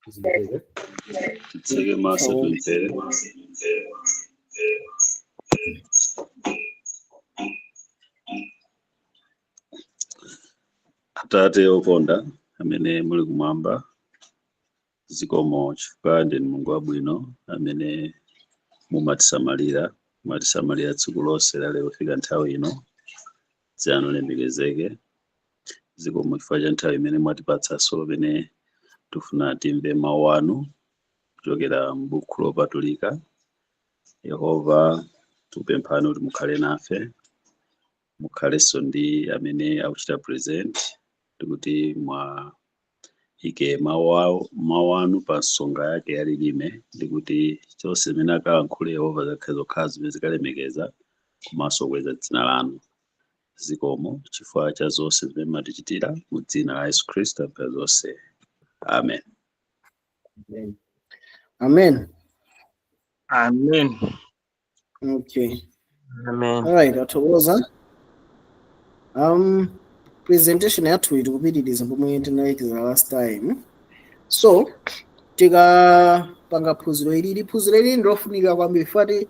Zimveke. Titseke maso, tipemphere. Atate okonda amene muli kumwamba, zikomo chifukwa ndinu Mulungu wabwino amene mumatisamalira, mumatisamalira tsiku lonse la lero kufika nthawi ino. Dzina lanu lilemekezeke. Zikomo chifukwa cha nthawi imene mwatipatsanso pamene tifuna timve mawu anu kuchokera m'buku lopatulika. Yehova, tikupemphani kuti mukhale nafe, mukhalenso ndi amene akuchita present, ndikuti mwaike mawu anu pa nsonga yake ya lilime, ndikuti chonse zimene akalankhule Yehova zakhale zokhala zimene zikalemekeza komanso kukweza dzina lanu. Zikomo chifukwa cha zonse zimene mumatichitira. Mu dzina la Yesu Khristu apempha zonse, amen. Amen. Amen. Amen. Okay. Amen. All right, athokoza. Presentation yathu ikupitiriza pomwe tinalekeza last time. So, tikapanga phunziro ilili, phunziro ilili ndilofunika kwambiri fati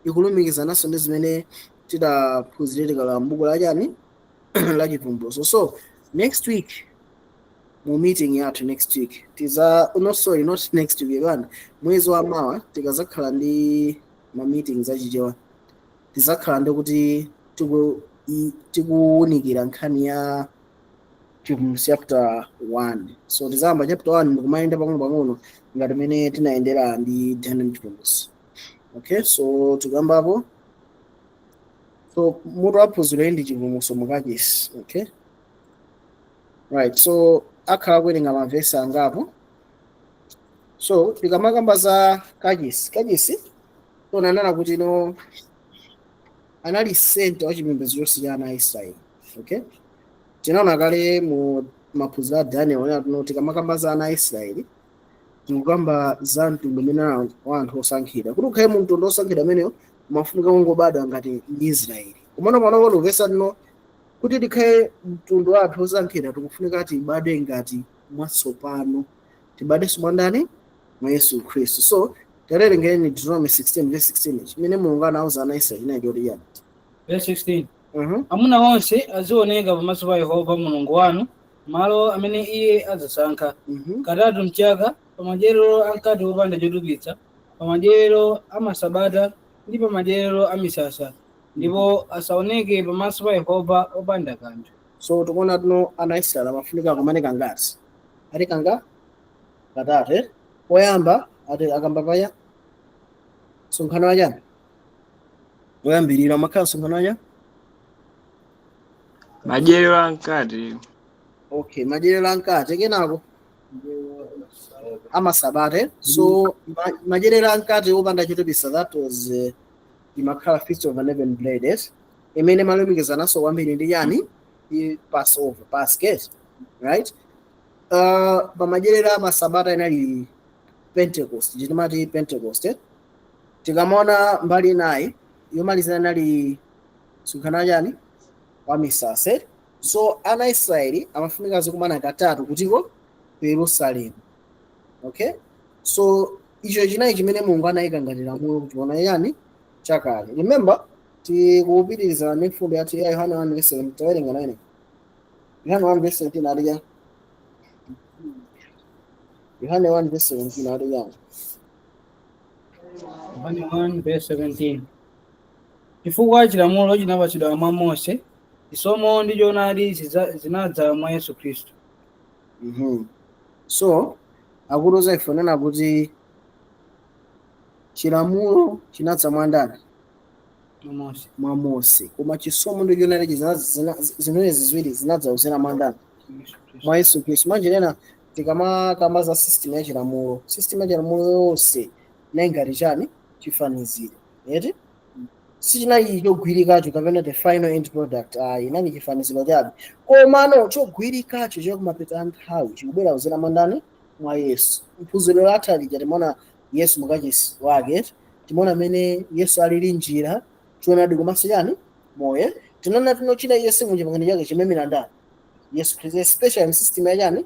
ikulumikizananso ndi zimene tidaphunzire tikala m'buku la chani, la Chivumbulutso. So, next week mu meeting yathu next week tiza, no, sorry, not next week bana, mwezi wa mawa tikazakhala ndi ma meetings achichewa, tizakhala ndi kuti tikuwunikira nkhani ya Chivumbulutso chapter 1. So tizayamba chapter 1 ndikumayenda pang'ono pang'ono ngati mene tinayendera ndi Daniel Chivumbulutso. Okay, so tikambapo, so mutu wa phunziro ili ndi chivumbulutso mukachisi. Okay, right, so akhala kuwerenga mavesi angapo. So tikamakamba za kachisi, kachisi tonanena kuti no anali center wa chipembedzo chonse cha ana a Israeli. Okay, tinaona kale mu maphunziro a Daniel onena tino tikamakamba za ana a Israeli tikukamba za mtundu umene wa anthu osankhidwa. Kuti ukhale mu mtundu osankhidwa ameneyo umafunika kungobadwa ngati Mwisraeli. Komano pano tikupeza tino kuti tikhale mtundu wa anthu osankhidwa tikufunika tibadwe ngati mwatsopano, tibadwenso mwa ndani? Mwa Yesu Khristu. So tawerengereni Deuteronomy 16 verse 16, chimene Mulungu anauza ana Israeli chinali choti chani? Verse 16. Amuna onse azioneka pamaso pa Yehova Mulungu wanu malo amene iye adzasankha, katatu mchaka, pamadyerero a mkate wopanda chotupitsa, pamadyerero a masabata ndi pamadyerero a misasa, ndipo asaoneke pamaso pa Yehova opanda kanthu. So tikuona tino ana Israeli amafunika akumane kangati? Ati kanga katatu, eh? Poyamba ati akamba paya msonkhano wachani woyambirira umakhala msonkhano wacha Madyerero a mkate. Okay, madyerero a mkate, kenako amasabata, eh? So madyerero a mkate wopanda chotupitsa, that was imakhala Feast of Unleavened Bread, eh? Imene malumikizananso kwambiri ndi chani? Ndi Passover, Pascha, right? Pamadyerero amasabata inali Pentecost, chitimati Pentecost, eh? Tikamaona mbali inayi yomalizana inali msonkhano chani, wa misasa, eh? So ana Israeli amafunika zikumana katatu kutiko? Ku Yerusalemu. Okay, so icho chinayi chimene Mulungu anayika ngati lamulo kuti ona yani chakale. Remember, tikupitiriza ndi mfundo yathu ya Yohane 1 verse 7. Tawerenga naine Yohane 1 verse 17, ati Yohane 1 verse 17 ati yani? Yohane 1 verse 17. Chifukwa chilamulo chinapatsidwa mwa Mose, chisomo ndi choonadi zinadza mwa Yesu Khristu. So akutiuza ife nena kuti chilamulo chinadza mwa ndani? Mwa Mose. Mwa Mose, koma chisomo ndi choonadi zimenezi ziwiri zinadza kudzera mwa ndani? Yesu Khristu. Mwa Yesu Khristu. Manje nena tikamakamba za system ya chilamulo, system ya chilamulo yonse inali ngati chani? Chifaniziro, eti? Sichinali chogwirikacho kapena the final end product, ayi, inali chifaniziro chabe. Komano chogwirikacho chakumapeta a nthawi chikubwera kudzera mwa ndani? Mwa Yesu. Mphunziro lathu lija timaona Yesu mukachisi wake, timaona amene Yesu alili njira, choonadi komanso chani? Moyo. Tinaona tino china Yesu muchipangano chake chimemera ndani? Yesu Khristu, especially system ya chani,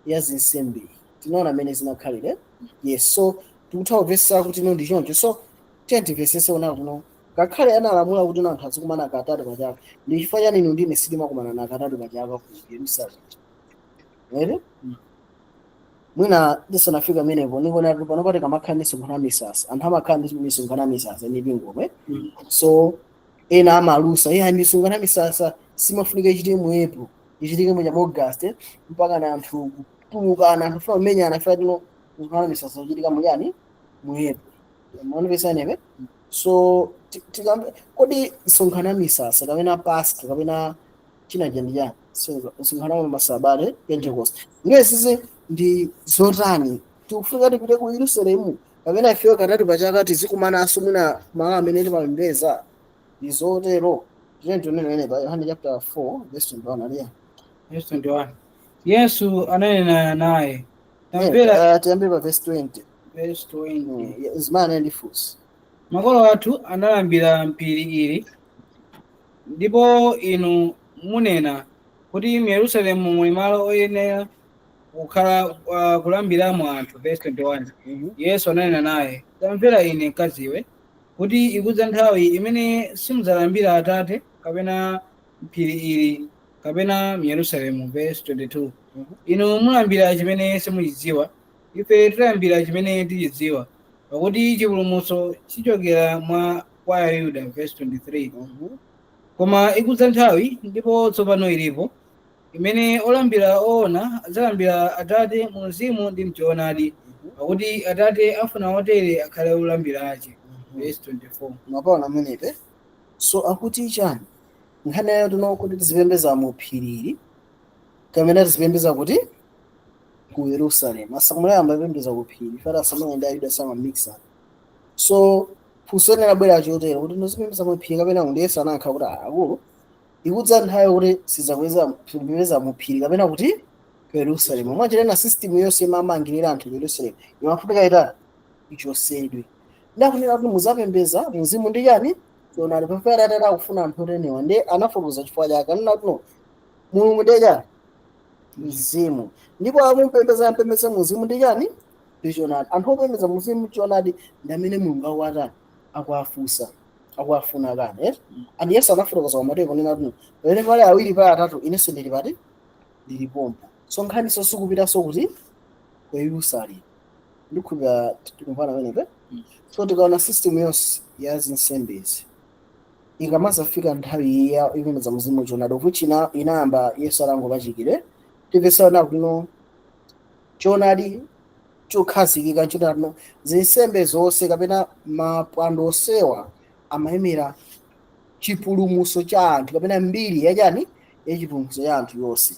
ya zinsembe. Tinaona mmene zinakhalire. Yes, so tikutha kumvetsetsa kuti no, ndi choncho. So tiye timvetsetse ona kuno, ngakhale analamula kuti no, anthu azikumana katatu pachaka, ndi chifukwa chani inu ndine sitimakumana na katatu pachaka ku Yerusalemu, ere? Mwina tisanafika menepo, nikuona kuti pano pati kamakhala ndi misonkhano ya misasa, anthu amakhala ndi misonkhano ya misasa mipingo. So ena amalusa iye, misonkhano ya misasa simafunika ichitike mu April, ichitike mu August, mpaka na anthu kutulukana, anthu funa kumenyana funa tino misonkhano ya misasa ichitika mu yani, mu April. Maonepesa So tikambe kodi misonkhano ya misasa kapena Pasika kapena china chandi chani, misonkhano ya masabata, Pentecost, ngesizi ndi zotani? Tikufunika tipite ku Yerusalemu kapena ifeyo katatu pachaka tizikumananso mwina malo amene timapembedza? Ndi zotero. Tiyeni tionene pa Yohane chapter 4 verse 21 aliya. Verse 21, Yesu ananena naye, tamvera. Tiyambe pa verse 20. Verse 20. Zimene ndi funso. Makolo athu analambira mphiri ili, ndipo inu munena kuti mu Yerusalemu muli malo oyenera kukhala kulambiramo anthu. Verse 21. Yesu ananena naye, tamvera ine, mkaziwe, kuti ikudza nthawi imene simudzalambira Atate kapena mphiri ili kapena mu Yerusalemu. Verse 22. Inu mulambira chimene simuchidziwa, ife tilambira chimene tichidziwa, pakuti chipulumutso chichokera mwa kwa Ayuda. Verse 23. Koma ikudza nthawi, ndipo tsopano ilipo, imene olambira oona adzalambira Atate mu mzimu ndi mchoonadi, pakuti Atate afuna otere akhale olambira ache. Verse 24. Mwapaona amenepe? So akuti chani nkhani yayo tino? Kuti tizipembeza mu phirili kapena tizipembeza kuti ku Yerusalemu? Asamariya amapembeza ku phiri fata Asamariya ndi Ayuda samamixa. So funso linabwera chotero kuti tizipembeza mu phiri kapena kuti? Yesu anayankha kuti, akulu, ikudza nthawi kuti sizakweza kupembeza mu phiri kapena kuti ku Yerusalemu. Mwachilena system yonse imamangirira anthu ku Yerusalemu imafunika itani? Ichosedwe. Ndakunena kuti muzapembeza mzimu ndi chani? Choonadi. Pafika Atate akufuna anthu otenewa. Ndi anafotokoza chifukwa chake, anena kuti no, Mulungu ndiye chani? Mzimu, ndipo amupembeza ampembeza muzimu ndi chani? Ndi choonadi. Anthu opembeza muzimu choonadi ndi amene Mulungu akuatani? Akuafusa, akuafuna kani, eh? And Yesu anafotokoza kwa Mateyu kunena kuti pamene pali awiri pali atatu, inenso ndili pati? Ndili pompo. So nkhaniso sikupitanso kuti ku Yerusalemu. Ndikhulupira tikumvana pamenepe. So tikaona system yonse ya zinsembezi, ikamazafika nthawi ya ipembedza mzimu choonadi, which inayamba Yesu atangopachikire, tipesana kuno choonadi chokhazikika nchotano. Zinsembe zonse kapena mapwando onsewa amayimira chipulumutso cha anthu kapena mbiri yachani? Yachipulumutso cha anthu yonse,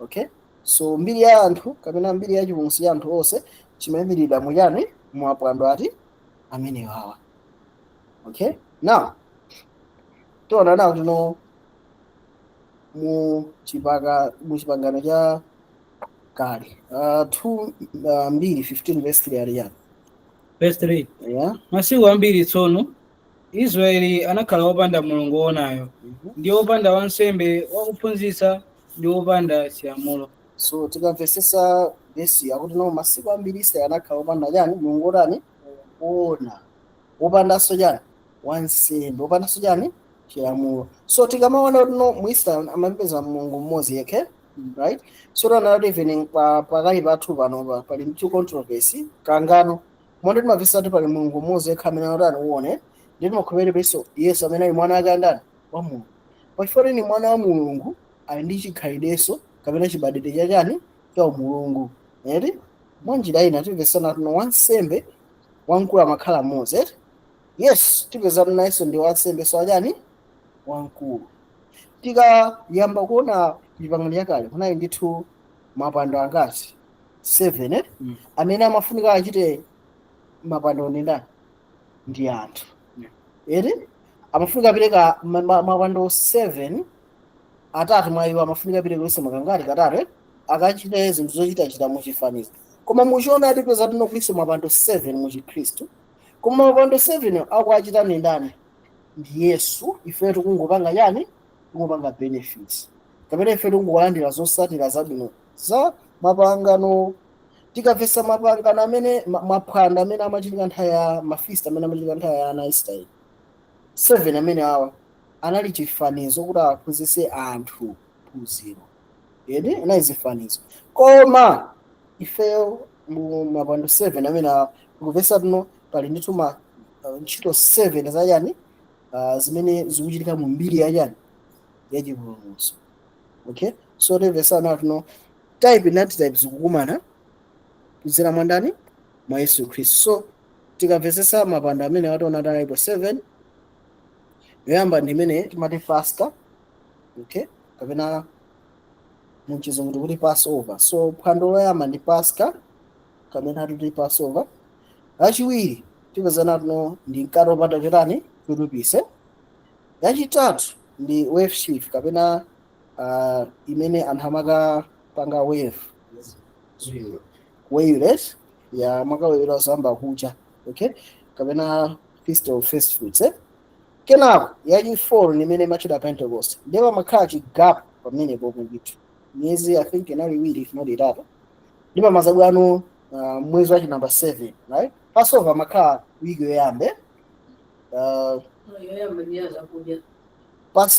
okay? So mbiri ya anthu kapena mbiri ya chipulumutso cha anthu onse chimayimiridwa muchani? Mumapwando ati amenewawa, okay? Now tiona nawo tino mu chipangano cha kale, 2 Mbiri 15 verse 3 ali yani? Verse 3. Yeah. Masiku ambiri tsono Israeli anakhala wopanda Mulungu wonayo, ndi wopanda wansembe wakuphunzitsa, ndi wopanda chilamulo. So tikamvesesa vesi, akuti no, masiku ambiri Israeli anakhala wopanda chani? Mulungu wotani? Woona. Wopandanso chani? Wansembe. Wopandanso chani? Chilamulo. So tikamaona kuti no, mu Israeli amapembedza Mulungu mmodzi yekha, right? So tiona kuti even pakali pathu panopa pali mchu controversy, kangano mondo. Timamvesa kuti pali Mulungu mmodzi yekha amene atani? Uone. Ndi timakhulupirira Yesu amene ali mwana wake andani? Wa Mulungu. Pachifukwa ni mwana wa Mulungu, ali ndi chikhalidenso kapena chibadwidwe cha chani? Cha umulungu, eti? Mwanjira ina timvesana tuno wansembe wamkulu amakhala mmodzi, eti? Yes, tipeza nayenso ndi wansembe so achani? Wamkulu. Tikayamba kuona chipangano chakale, kunali ndithu mapwando angati? 7, eh? Mm. Amene amafunika achite mapwando ndi ndani? Ndi anthu, eti? Amafunika apereka mapwando 7, atatu mwa iwo amafunika apereka konse makangati? Katatu, eh? Akachite zinthu zochitachita muchifanizo. Koma muchiona tipeza tino kuliso mapwando 7 mu Chikhristu, koma mapwando 7 akuachita ndi ndani? Ndi Yesu. Ife tikungopanga chani? Tikungopanga benefits kapena ife tikungolandira zotsatira zabwino za mapangano. Tikamvesa mapangano amene maphwando amene amachitika nthawi ya mafeast, amene amachitika nthawi ya ana a Israeli, 7 amene awa anali chifanizo kuti aphunzitse anthu phunziro, edi anali zifanizo. Koma ifeyo mu mapwando 7 amene awa tikupesa tuno pali ndithu ma ntchito 7 zachani, zimene zikuchitika mu mbiri yachani, yachipulumutso. Okay, so timvesana tuno type ndi antitype zikukumana kudzera mwa ndani? Mwa Yesu Khristu. So tikamvesesa mapwando amene wationa talipo 7, yoyamba ndi imene timati Pasca, okay, kapena muchizungu tikuti Passover. So phwando loyamba ndi Pasca kapena tikuti Passover. Lachiwiri tipezana tuno ndi mkate wopanda chotani, chotupise. Yachitatu ndi wave sheaf, kapena imene anthu amakapanga wave, wave ya makawewera zamba kucha, okay, kapena Feast of First Fruits, eh? Kenako yachi 4 ni imene imachita Pentecost. Ndipo pamakhala chi gap pamenepo ndithu miyezi, I think inali 2 if not 3, ndipo mazabwano mwezi wachi number 7, right? Passover amakhala wiki yoyambe, Yoyamba ndi ya zakudya.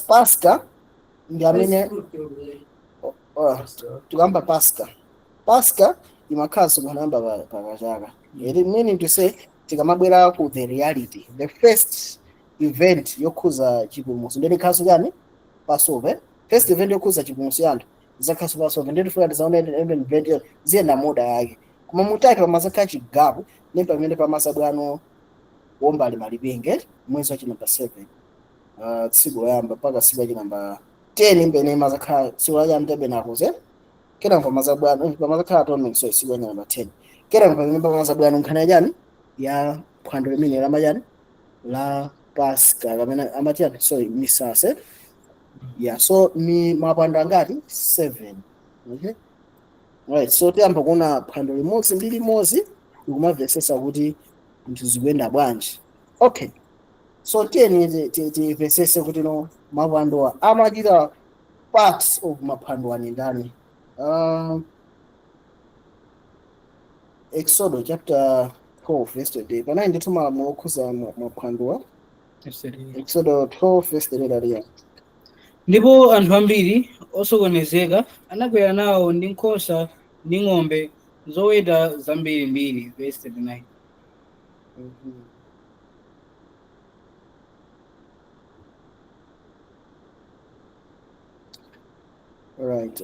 Pasca ndi amene tikamba Pasca. Pasca imakhala sokanamba pakachaka. It meaning to say tikamabwera ku the reality, the first event yokhuza chipulumutso ndeni khaso chani, Passover. First event yokhuza chipulumutso yanthu zakhaso Passover, ndeti funa tizaone event ziyenda moda yake. Koma mutaki pamazakhala chigap, ndi pamene pamasabwano wombali malipenge mwezi wachi number 7, tsiku loyamba mpaka tsiku lachi number 10, mbene mazakhala tsiku la tabernacles, eh? Kenako pamazabwano pamazakhala atonement, so tsiku la number 10, kenako pamene pamazabwano nkhani yachani, ya phwando limene lamachani, la Pasca, kapena amachani, sorry, misase. Yeah, so ni mapwando angati? 7. Okay, right, so tiyamba kuona phwando limodzi ndi limodzi ndikumamvesesa kuti zinthu zikuyenda bwanji. Okay, so tiyeni timvesese kuti no mapwandowa amachita parts of maphwando ni ndani. Exodo chapter 12 verse 28, panali ndithu malamulo okhuza maphwandowa. Exodo 12 verse 28 aliya. Ndipo anthu ambiri osokonezeka anakwera nawo ndi nkhosa ndi ng'ombe zoweta zambirimbiri. Verse 39. Alright,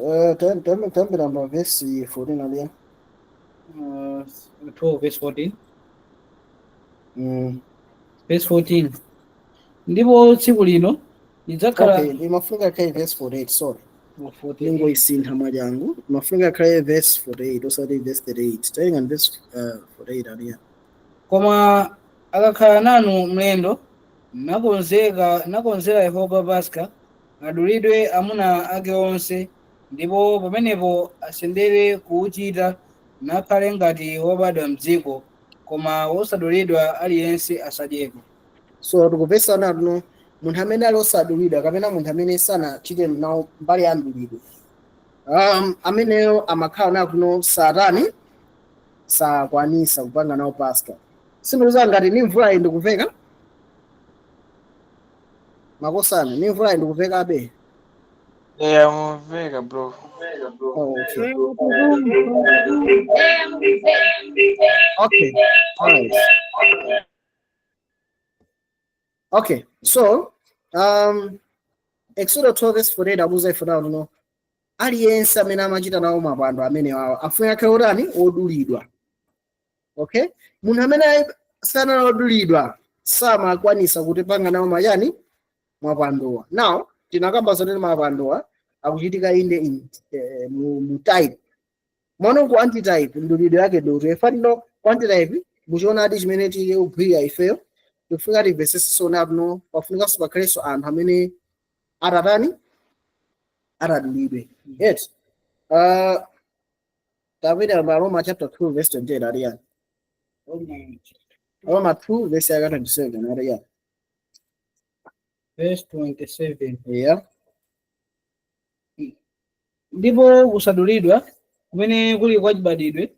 tambira pa verse 14 aliya. 12 verse 14. Verse 14, ndipo tsiku lino lidzakhala Okay, imafunika khale verse 48, sorry. Oh, 48. Ningoisintha mwachangu, imafunika khale verse 48 osati verse 38. Tayenga verse 48 aliya. Koma akakhala nanu mlendo nakonzeka nakonzera Yehova Paska, adulidwe amuna ake onse, ndipo pamenepo asendere kuwuchita, nakhale ngati wobadwa mdziko, koma wosadulidwa aliyense asadyeko. So tikupesana tuno munthu amene ali osadulidwa kapena munthu amene sanachite nawo mbali ya mdulidwe, ameneyo amakhala nawo kuno satani sakwanisa kupanga nawo Paska. Sindikuza ngati ni mvula iyi ndikuveka makosana, ni mvula iyi ndikuvekabe. Yeah, mumveka bro. Oh, okay. Okay. All right. Okay. So, Exodus 12 verse 48 abuza ife nawo tuno aliyense amene amachita nawo mapwando amene wawo afuna akhale otani? Odulidwa. Okay? Munthu amene sanali odulidwa samakwanisa kuti panga nawo machani, mapwandowa. Now, tinakamba zoti mapwandowa akuchitika inde in, mu type. Mwana ku antitype ndulidwe yake doto. Ifanino ku antitype muchionadi chimene tili kugwira ifeyo tifika timvesese napo pafunikanso pakhalenso anthu amene atatani, atadulidwe. Yes. Tapita pa Roma chapter 2 verse 28 aliyani. Roma 2 verse yaka 27 aliyani. Verse 27. Yeah. Ndipo kusadulidwa kumene kuli kwa chibadwidwe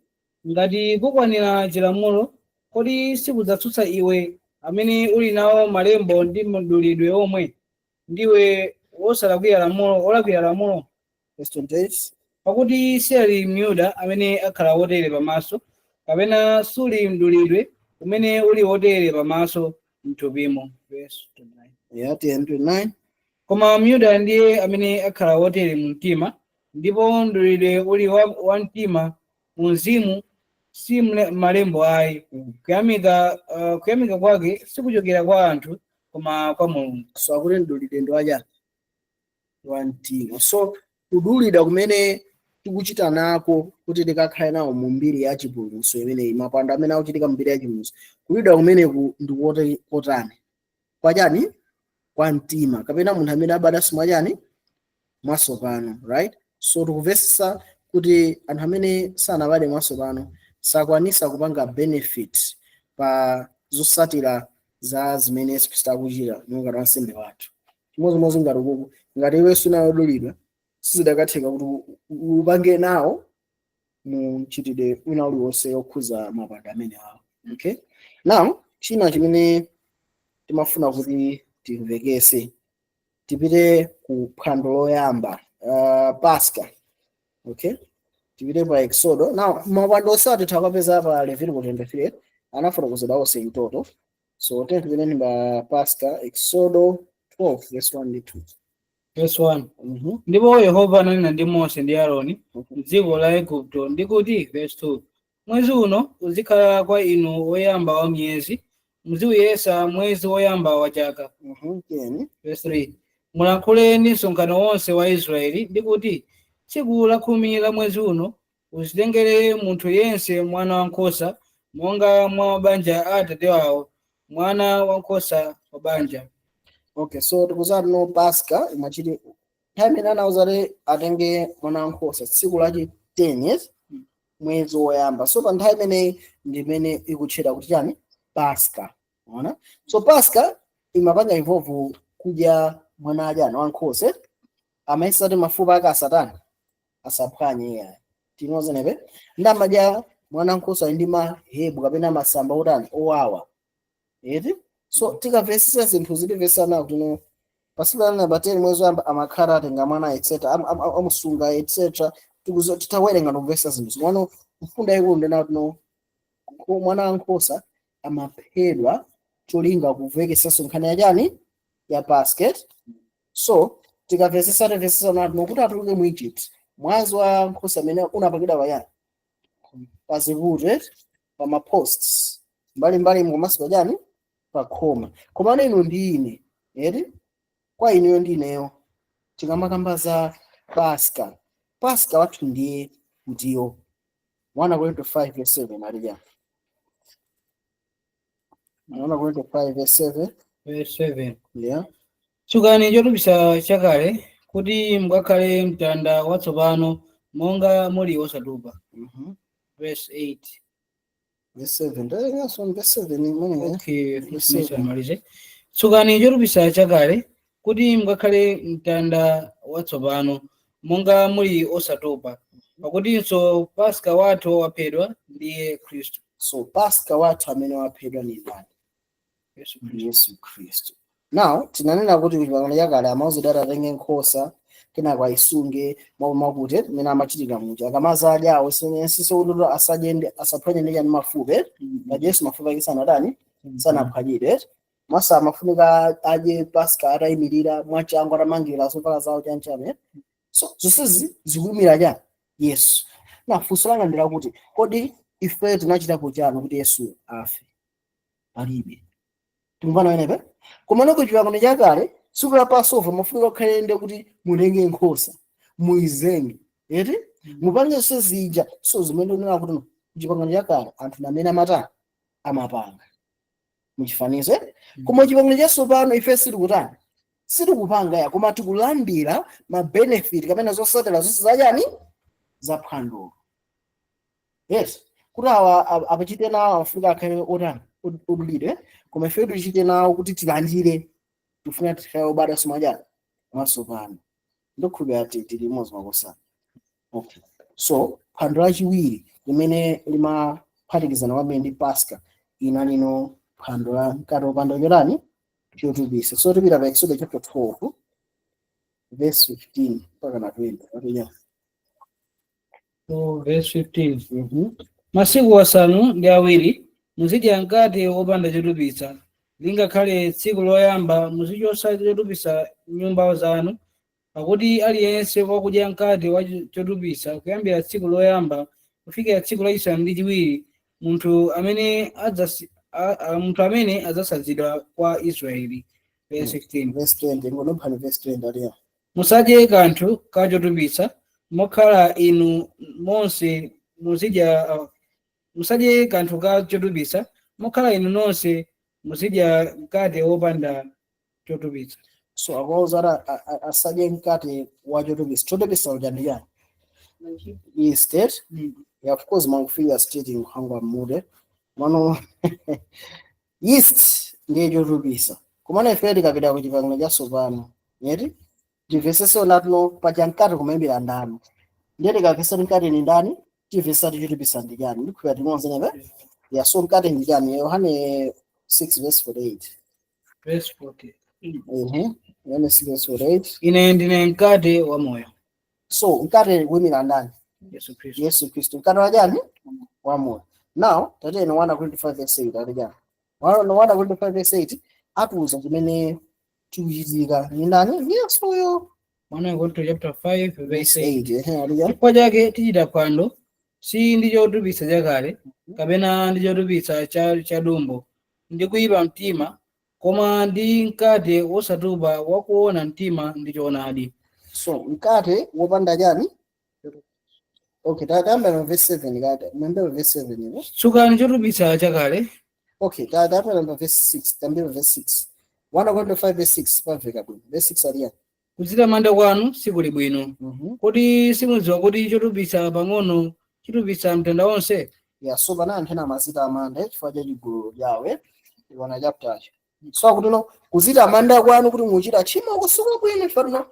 Ngati kukwanira chilamulo, kodi sikudzatsutsa iwe amene uli nawo malembo ndi mdulidwe omwe, ndiwe wosalakwira lamulo, olakwira lamulo? Verse 28. Pakuti si ali Myuda amene akhala wotere pamaso, kapena suli mdulidwe umene uli wotere pamaso mthupimo. Verse 29. Yeah, 10 29. Koma Myuda ndiye amene akhala wotere mu mtima, ndipo mdulidwe uli wa mtima mu mzimu, si malembo ayi. Kuyamika kwake sikuchokera kwa anthu, koma kwa Mulungu. So akuti mdulidwe ndi wachani? Wa mtima. So kudulidwa kumene tikuchita nako kuti tikakhale nawo mu mbiri ya chipulumutso imeneyi, mapwando amene akuchitika mu mbiri ya chipulumutso, kudulidwa kumeneku ndi kotani? Kwachani? Kwa mtima, kapena munthu amene abadwanso mwachani? Mwatsopano, right? So tikuvesesa kuti anthu amene sanabadwe mwatsopano sakwanisa kupanga benefit pa zotsatira za zimene Yesu Khristu akuchita ngati wansembe wathu. Chimodzimodzi ngati ukuku, ngati iwe sunayodulidwa, sizidakatheka kuti upange nawo mu mchitidwe wina uliwonse okhuza mapwando amene awo. Okay, now china chimene timafuna kuti timvekese, tipite ku phwando loyamba, Pasca. Okay, tipite pa Exodo. Now mapwando onse atitha kupeza pa Leviticus 23, anafotokozedwa onse in total. So tipiteni pa Pasca, Exodo 12 verse 1 ndi 2. Verse 1. Ndipo Yehova ananena ndi Mose ndi Aaroni m'dziko la Igupto ndi kuti, verse 2, mwezi uno uzikhala kwa inu woyamba wa miyezi, muziuyesa mwezi woyamba wa chaka. Tiyeni. Verse 3, mulankhule ndi msonkhano wonse wa Israeli ndi kuti, tsiku la 10 la mwezi uno uzitengere munthu yense mwana wankhosa monga mwa mabanja a atate wawo, mwana wankhosa wa banja. Okay, so tikuzati no Pasca imachiti nthawi imene anawuza atenge mwana wankhosa tsiku lachi 10, yes, mwezi woyamba. So pa nthawi imeneyi ndi imene ikutchedwa kuti chani? Pasca. Ona, so Pasca imapanga involve kudya mwana achani? Wankhosa. Amayesa kuti mafupa ake asatani? Asaphwanye. Iyayi, tinozenepe ndamadya mwana wankhosa ali ndi mahebu kapena masamba otani? Owawa, eti? So tikamvesesa zinthu zitimvesana kuti no pasiku la 10 mwezi woyamba amakhala atenga mwana, etc., amusunga, etc. Titawerenga ndikumvesa zinthu zimano, mfundo yayikulu ndena kuti no mwana wankhosa amaphedwa cholinga kumvekesanso nkhani yachani? Ya Pasca. So tikamvesesa, timvesesa nati nokuti atuluke mu Egypt, mwazi wa nkhosa amene unapakidwa payani? Paziputu, pa maposts mbalimbali, komanso pachani? Pa khoma. Komano inu ndi ine, eti, kwa inuyo ndi ineyo, tikamakamba za Pasca, Pasca wathu ndiye ndiyo 1 Korinto 5 verse 7. Alija 1 Korinto 5 verse 7. Verse 7. Yeah. Tsukani chotupitsa chakale kuti mukakhale mtanda watsopano monga muli osatupa. Verse 8. Verse 7, ndawerenganso verse 7 imene. Okay. Verse 7. Malize. Tsukani chotupitsa chakale kuti mukakhale mtanda watsopano monga muli osatopa, pakutinso Paska wathu waphedwa, ndiye Khristu. So Pasca wathu amene waphedwa ni ndani? Yesu Khristu. Yesu Khristu. Now tinanena kuti kuchipangano chakale amauzidwa ati atenge nkhosa, kenako ayisunge mwakuti mmene amachitika muja, akamazadya awo senso kuti asadye asaphwanye ndi chani? Mafupa. Ngati Yesu mafupa ake sanatani? Sanaphwanyidwe. Masa amafunika adye Pasca atayimirira mwachangu, atamangirira zovala zawo, chanchane. So zonsezi zikuyimira chani? Yesu. Na funso langa ndilakuti, kodi ife tinachitapo chani kuti Yesu afe? Palibe. Timvana wenepe? Komano kuchipangano chakale tsiku la Passover mafunika kukhalende kuti mutenge nkhosa, muizenge, eti, mupange zonse zija. So zimene ndinena kuti kuchipangano chakale anthu amene amatani? Amapanga muchifanizo, eh? Koma chipangano chatsopano ife sitikutani? Sitikupanga ya, koma tikulandira ma benefit kapena zotsatira zonse zachani? Za phwandolo. Yes, kuti awa apachite nawo afunika akhale otani? Odulidwe. Koma ife tichite nawo kuti tilandire, tifuna tikhale obadwa somajani? Mwatsopano. Ndikhulupirira tili limodzi makosana. Okay, so phwando lachiwiri limene limaphatikizana kwambiri ndi Pasca inalino phwando la mkate wopanda chotani? Chotupisa. So tipita pa Exodus chapter 12 verse 15 mpaka na 20 atiya. So, verse 15. Masiku 7 muzidya mkate wopanda chotupitsa. Lingakhale tsiku loyamba muzichotsa chotupitsa nyumba zanu, pakuti aliyense wakudya mkate wa chotupitsa kuyambira tsiku loyamba kufikira tsiku lachisanu ndi chiwiri, munthu amene adzasadzidwa kwa Israeli. Verse 16. Verse 20, ngonomphani verse 20 atiya. Musadye kanthu kachotupitsa mokhala inu monse muzidya, musadye kanthu ka chotupitsa mokhala inu nonse muzidya mkate wopanda chotupitsa. So akuwauza kuti asadye mkate wa chotupitsa. Chotupitsa uja ndi chani? Yeast. Yeah, of course mwangufika state nkhwangwa mmude mano. Yeast ndiye chotupitsa. Kumana ife tikapita ku Chipangano Chatsopano yeti timvesese natuno paja mkate kumayimbira ndani? Ndiye tikavesa mkate ni ndani, tivesa chotupitsa ndi chani? Ndikhulupira timonse nepe. Yeah, so mkate ndi chani? Yohane 6 verse 48. Verse 40. Yohane 6 verse 48. Ine ndine mkate wa moyo. So mkate kuyimira ndani? Yesu Khristu. Yesu Khristu, mkate wa chani? Wa moyo. Now tatene 1 Korinto 5 verse 8 ati chani? 1 Korinto 5 verse 8 atiuza chimene chikuchitika ni ndani? Ni Yesuyo. 1 Korinto chapter 5 verse 8. 8, ehe, ati chani? Chifukwa chake tichita phwando, si ndi chotupitsa chakale kapena ndi chotupitsa cha dumbo ndi kuyipa mtima, koma ndi mkate wosatupa wakuona mtima ndi choonadi. So mkate wopanda chani? Okay, tayamba pa verse 7 kati mwembe pa verse 7 ipo. Tsukani chotupitsa chakale. Okay, tayamba pa verse 6, tayamba pa verse 6. 1 Korinto 5 verse 6 pamveka bwino. Verse 6 ali yani? Kudzitamanda kwanu sikuli bwino. Kodi simudziwa kuti chotupitsa pang'ono chitupitsa mtanda wonse? Yeah, so pana anthu ena amazitamanda chifukwa cha chigololo chawe. Ikuona chapter cho. So akuti no, kuzitamanda kwanu kuti muchita tchimo kusuka bwino, chifukwa no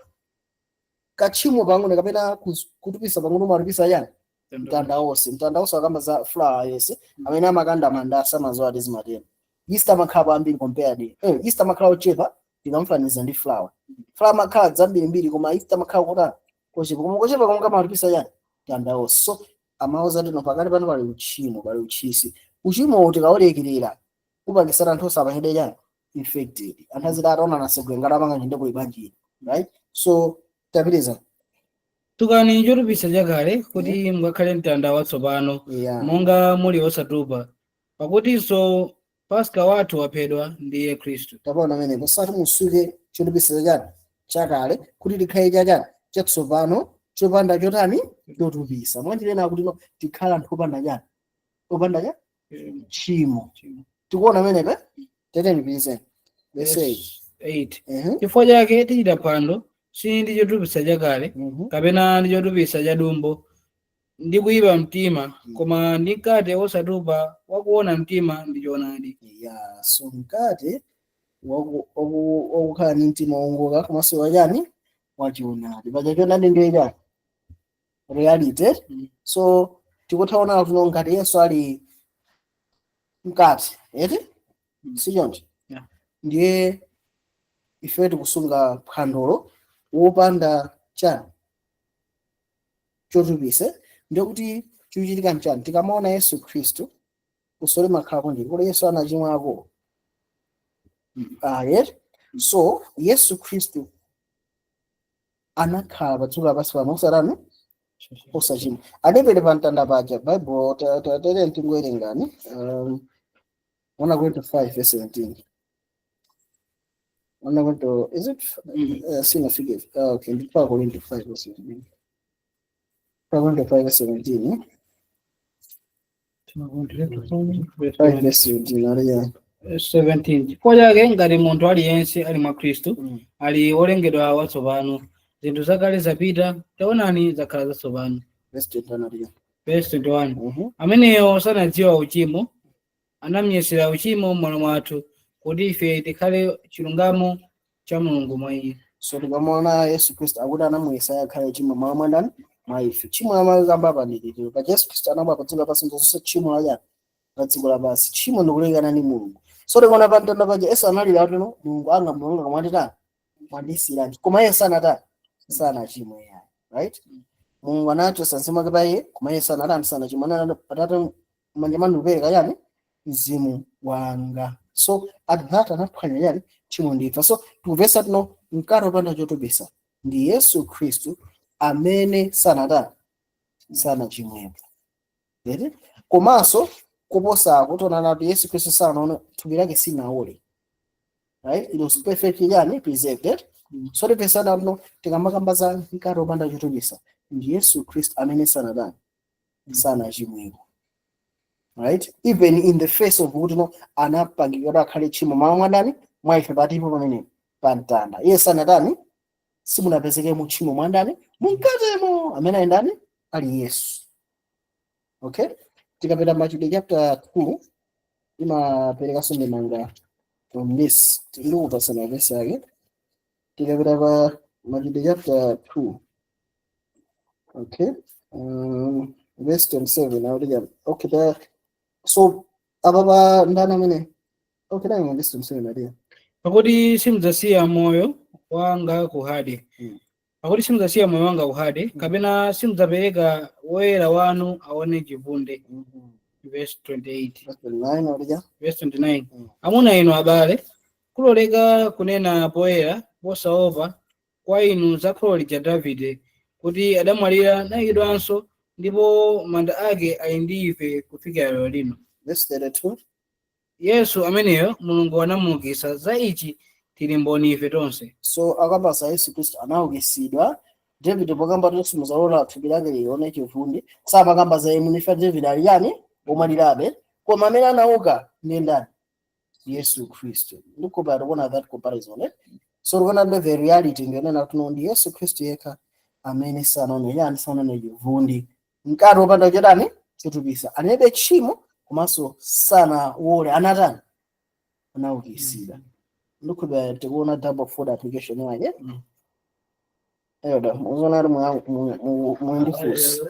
kachimo pang'ono kapena kutupisa pang'ono umatupisa chani? Mtanda wonse. Mtanda wonse akamba za flour. Yese amene amakanda mandasi amazowa ati zimatero. Yeast amakhala pambiri compared, yeast amakhala ochepa tikamufaniza ndi flour. Flour amakhala zambirimbiri, koma yeast amakhala kotani? Kochepa. Koma kochepa komwe kamatupisa chani? Mtanda wonse. So amauza tino pakati pano pali uchimo, pali uchisi. Uchimo tikaulekerera upangisana anthu osapangide chani? Infected. Anthu aziti ataona nasegwe ngati amanga chinde kuli bwanji, right? So tapitiriza. Tsukani chotupitsa chakale kuti mukakhale mtanda watsopano, monga muli osatupa, pakutinso Paska wathu waphedwa, ndiye Khristu. Tapaona amenepo, sati musuke chotupitsa chani? Chakale, kuti tikhale chachani? Chatsopano, chopanda chotani? Chotupisa. Mwanjirena kuti no tikhala anthu opanda chani? Opanda cha tchimo. Tikuona amenepe? Teteni pizeni verse 8. 8. Ehe. Chifukwa chake tichita phwando, si ndi chotupitsa chakale kapena ndi chotupitsa cha dumbo ndi kuyipa mtima, koma ndi mkate wosatupa wakuona mtima ndi choonadi. Yeah, so mkate wakukhala ndi mtima wongoka komanso wachani? Wachionadi. Paja choonadi ndiye chani? Reality. So tikuthaona kuti ngati Yesu ali mkate eti, si choncho? Yeah. Ndiye ife tikusunga phwandolo wopanda chani? Chotupise. Ndiye kuti chikuchitika nchani? Tikamaona Yesu Khristu usole makhalako ndili kuti Yesu anachimwako? Ah, yes. So Yesu Khristu anakhala pa dziko lapansi pano osatani? Osachimwa. Adepere pa mtanda paja Bible tere tingowerengani 1 Korinto 5 verse 17. 1 Korinto, is it? Sinafike. Okay, ndi 1 Korinto 5 verse 17. 1 Korinto 5 verse 17, 5 verse 17 aliya. 17. Chifukwa chake ngati munthu aliyense ali mwa Khristu, ali wolengedwa watsopano, zinthu zakale zapita, taonani, zakhala zatsopano. Verse 21 aliya. Verse 21. Ameneyo sanadziwa uchimo anamuyesera uchimo m'malo mwathu, kuti ife tikhale chilungamo cha Mulungu mwa iye. So tikamaona Yesu Khristu akuti anamuyesa akhale chimo m'malo mwa ndani? Mwa ife. Tchimo lamakamba apa ndi litiro? Pa Yesu Khristu anabwera pa dziko lapansi ndizonse tchimo la chani? La dziko lapansi. Tchimo ndikulekana ndi Mulungu. So tikaona pa mtanda paja, Yesu analira kuti, "No, Mulungu anga, Mulungu anga, mwanditani? Mwandisiyirani?" Koma iye sanatani? Sanachimwe yayi, right? Mulungu anachotsa mzimu wake pa iye, koma iye sanatani? Sanachimwe. Anati, "Atate, manja mwanu ndikupereka chani? Mzimu wanga." So at that anaphwanya chani? Tchimo ndi imfa. So tikupeza tino mkate wopanda chotupitsa ndi Yesu Khristu amene sanatani? Sanachimwepo ere. Komanso kuposako, tionana kuti Yesu Khristu sanaone, thupi lake sinaole, right? It was perfectly yani preserved, eh? So tipesana no tikamakamba za mkate wopanda chotupitsa ndi Yesu Khristu amene sanatani? Sanachimweko, right? Even in the face of kuti no anapangidwa kuti akhale tchimo mwa mwadani mwa ife patipo pamene pa mtanda, iye sanatani? Simunapezeke mu tchimo mwandani? Mumkatemo. Amene ali ndani? Ali Yesu. Okay, tikapita Machitidwe chapter 2, imaperekanso ndemanga from this. Ndikupasana vesi yake. Tikapita pa Machitidwe chapter 2, okay, verse 27 akuti chani? Okay, so apa pa ndani amene? Okay, dani verse 27 adiya. Pakuti simudzasiya moyo wanga ku Hade. Pakuti simudzasiya moyo wanga ku Hade, kapena simudzapereka Woyera wanu aone chivunde. Verse 28. Verse 29 akuti? Verse 29. Amuna inu abale, kuloleka kunena poyera posaopa kwa inu za kholo lija Davide, kuti adamwalira nayikidwanso, ndipo manda ake ali ndi ife kufikira lero lino. Verse 32. Yesu ameneyo Mulungu anamuukitsa, za ichi tili mboni ife tonse. So akamba za Yesu Khristu anaukitsidwa. David pokamba kuti simuzalola thupi lake lione chivundi, samakamba za yemwe ifa. David ali yani? Omwalirabe. Koma amene anauka ndi ndani? Yesu Khristu. Ndikupa tikuona that comparison, eh? So tikuona ndi the reality ndionena kuti ndi Yesu Khristu yekha amene sanaone yani? Sanaone chivundi. Mkate wopanda chotani? Chotupisa. Analibe tchimo komanso sanawole. Anatani? Anaukitsidwa. Ndikupa tikuona double fold application yake. Elder, muzoona ali muendifusi.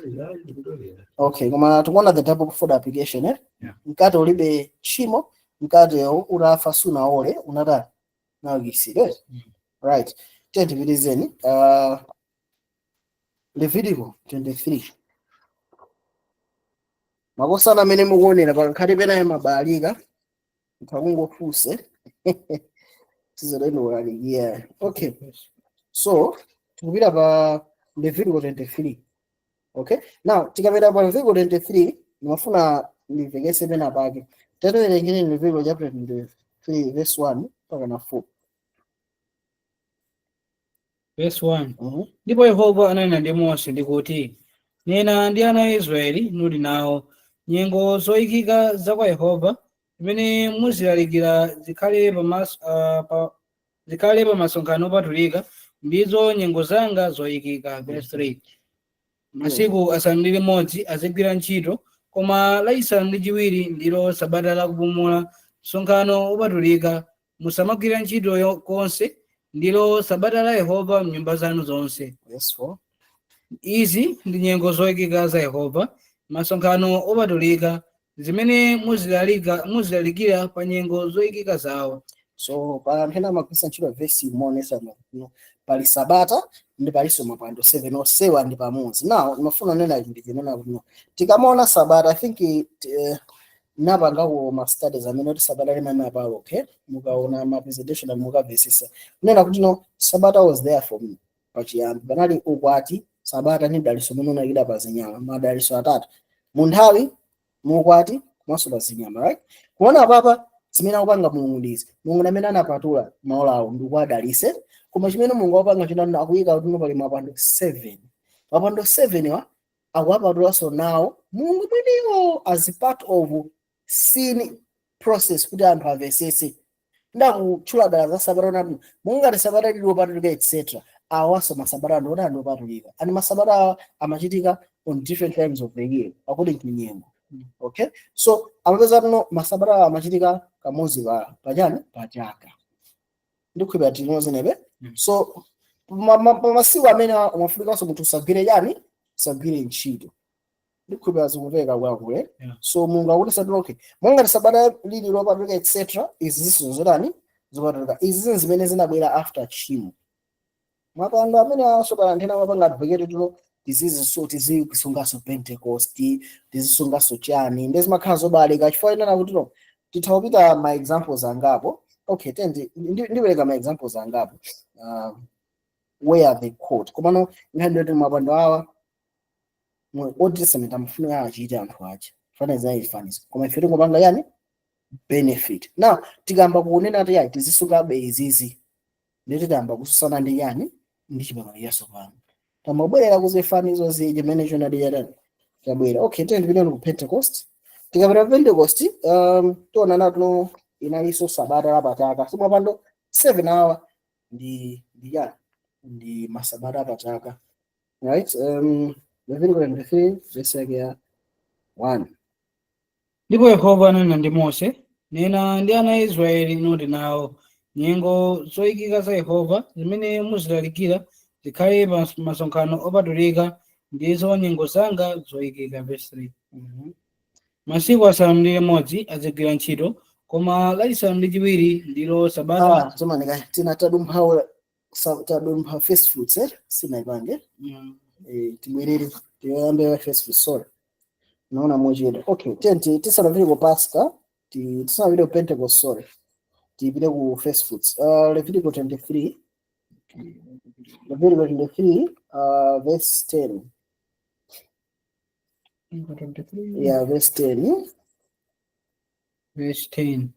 Okay, koma tikuona the double fold application, eh? Yeah. Mkate ulibe tchimo, mkate utafa sunaole, unatani? Naukitsidwa. Right. Tiye tipitizeni. Levitico 23. Makosana amene mukuonera pakankhati penayo mabalika nkakungofunse sizodendowalikia. Okay. So tikupita pa Levitico 23. Okay? Now tikapita pa Levitico 23, ndimafuna ndivekese pena pake. Tatiwerengere Levitico chapter 23 verse 1 mpaka na 4. Verse 1. Ndipo Yehova ananena ndi Mose ndikuti, "Nena ndi ana a Israeli nuli nawo, nyengo zoyikika za kwa Yehova zimene muzilalikira zikhale pa masonkhano opatulika, ndizo nyengo zanga zoyikika." Verse 3. Masiku 6 azigwira ntchito, koma lachisanu ndi chiwiri ndilo sabata lakupumula, msonkhano wopatulika. Musamagwira ntchito konse, ndilo sabata la Yehova mnyumba zanu zonse. Verse 4. Izi ndi nyengo zoyikika za Yehova, masonkhano opatulika, zimene muzilalikira pa nyengo zoyikika zawo. So pa anthu ena amagwiritsa ntchito vesi imonesa no pali sabata ndi palinso mapwando 7, onsewa ndi pamodzi. Now ndimafuna nena chinthu chinena kuti no tikamaona sabata, I think napangako ma studies amene kuti sabata limene palo. Okay, mukaona ma presentation mukamvesesa kunena kuti no sabata was there for me pachiyambi. Panali ukwati, sabata ndi daliso umene unayikidwa pa zinyama, madaliso atatu mu nthawi, mu ukwati komanso pa zinyama, right? Kuona papa zimene akupanga Mulungu ndizi Mulungu amene anapatula maola awo ndikuwadalise. Koma chimene Mulungu akupanga chinano, akuyika kuti pali mapwando 7. Mapwando 7 wa akuwapatulanso nawo Mulungu mwiniwo as part of sin process kuti anthu amvesese. Ndakutchula dala za sabata nati mungati sabata lili lopatulika, etc. Awanso masabata andi oti opatulika, and masabata awa amachitika on different times of the year according to nyengo. Okay, so amapeza tuno masabata awa amachitika kamodzi pa pachani? Pachaka. Ndikhulupirira tilimozenebe. So pa masiku amene umafunikanso munthu usagwire chani? Sagwire ntchito. Ndikhulupira zikumveka kwakule. Yeah. So Mulungu akuti sati, okay, monga sabata lili lopatulika, etc., izi ziso zotani? Zopatulika. Izi zinthu zimene zinabwera after tchimo. Mapando amene asopala nthena mapanga advocate tulo tiziziso, tizisungaso Pentecost, tizisungaso chani, ndi zimakhala zobalika chifukwa inena kuti no, titha kupita ma examples angapo. Okay, tendi ndipereka ma examples angapo where they quote, komano nkhani ndoti mapando awa mu Old Testament amafunika achite anthu aja faniza ifanizo, koma ife tingopanga yani benefit. Now tikamba kunena ti yayi, tizisungabe izizi, nditi tamba kususana ndi yani? Ndi chipangano chatsopano. Tamabwerera kuzifanizo ziji chimene chonadi chatani chabwera. Okay, tiyeni tipite ku Pentecost. Tikapita ku Pentecost, tiona natuno inalinso sabata lapachaka. So mapando 7 awa ndi yani? Ndi masabata apachaka, right? Leviticus 23 verse yake ya 1. Ndipo Yehova ananena ndi Mose, "Nena ndi ana a Israeli nuti nawo, nyengo zoyikika za Yehova zimene muzilalikira zikhale pa masonkhano opatulika, ndizo nyengo zanga zoyikika." Verse 3. Masiku 6 azigwira ntchito, koma lachisanu ndi chiwiri ndilo sabata. Ah, zomanika tina tadumpha, tadumpha first fruits, eh, sinaipange. Tibwerere tiyambe first fruits. Sorry, naona mochedwa. Okay, tenti tisanapite ku Pasca, tisanapite ku Pentecost, sorry, tipite ku first fruits. Leviticus 23, Leviticus 23 verse 10. Yeah, verse 10. Verse 10.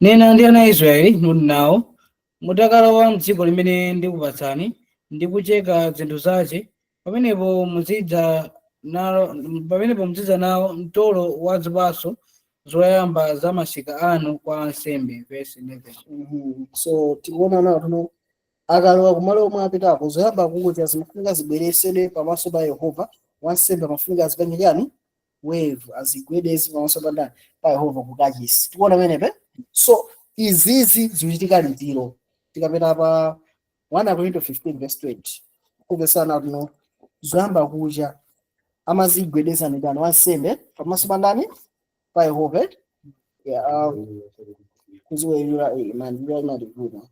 Nena ndi ana a Israeli nuti nawo, mutakalowa mdziko limene ndikupatsani ndi kucheka zinthu zace, pamenepo muzidza nawo mtolo wa zipatso zoyamba za masika anu kwa ansembe. Verse 11. So tikuona nawo tuno akalowa kumalo omwe apitako, zoyamba kucha zimafunika zibweresedwe pamaso pa Yehova. Wansembe amafunika azipange chani? Wave, azigwedeze pamaso pa ndani? Pa Yehova kukachisi. Tikuona pamenepe. So izizi zikuchitika litiro? Tikapita pa 1 Korinto 15 verse 20, kupesana tuno zoyamba kucha amazigwedeza ndi ndani? Wansembe pamaso pa ndani? Pa Yehova. Yeah, kuziwerera mandira imativuta.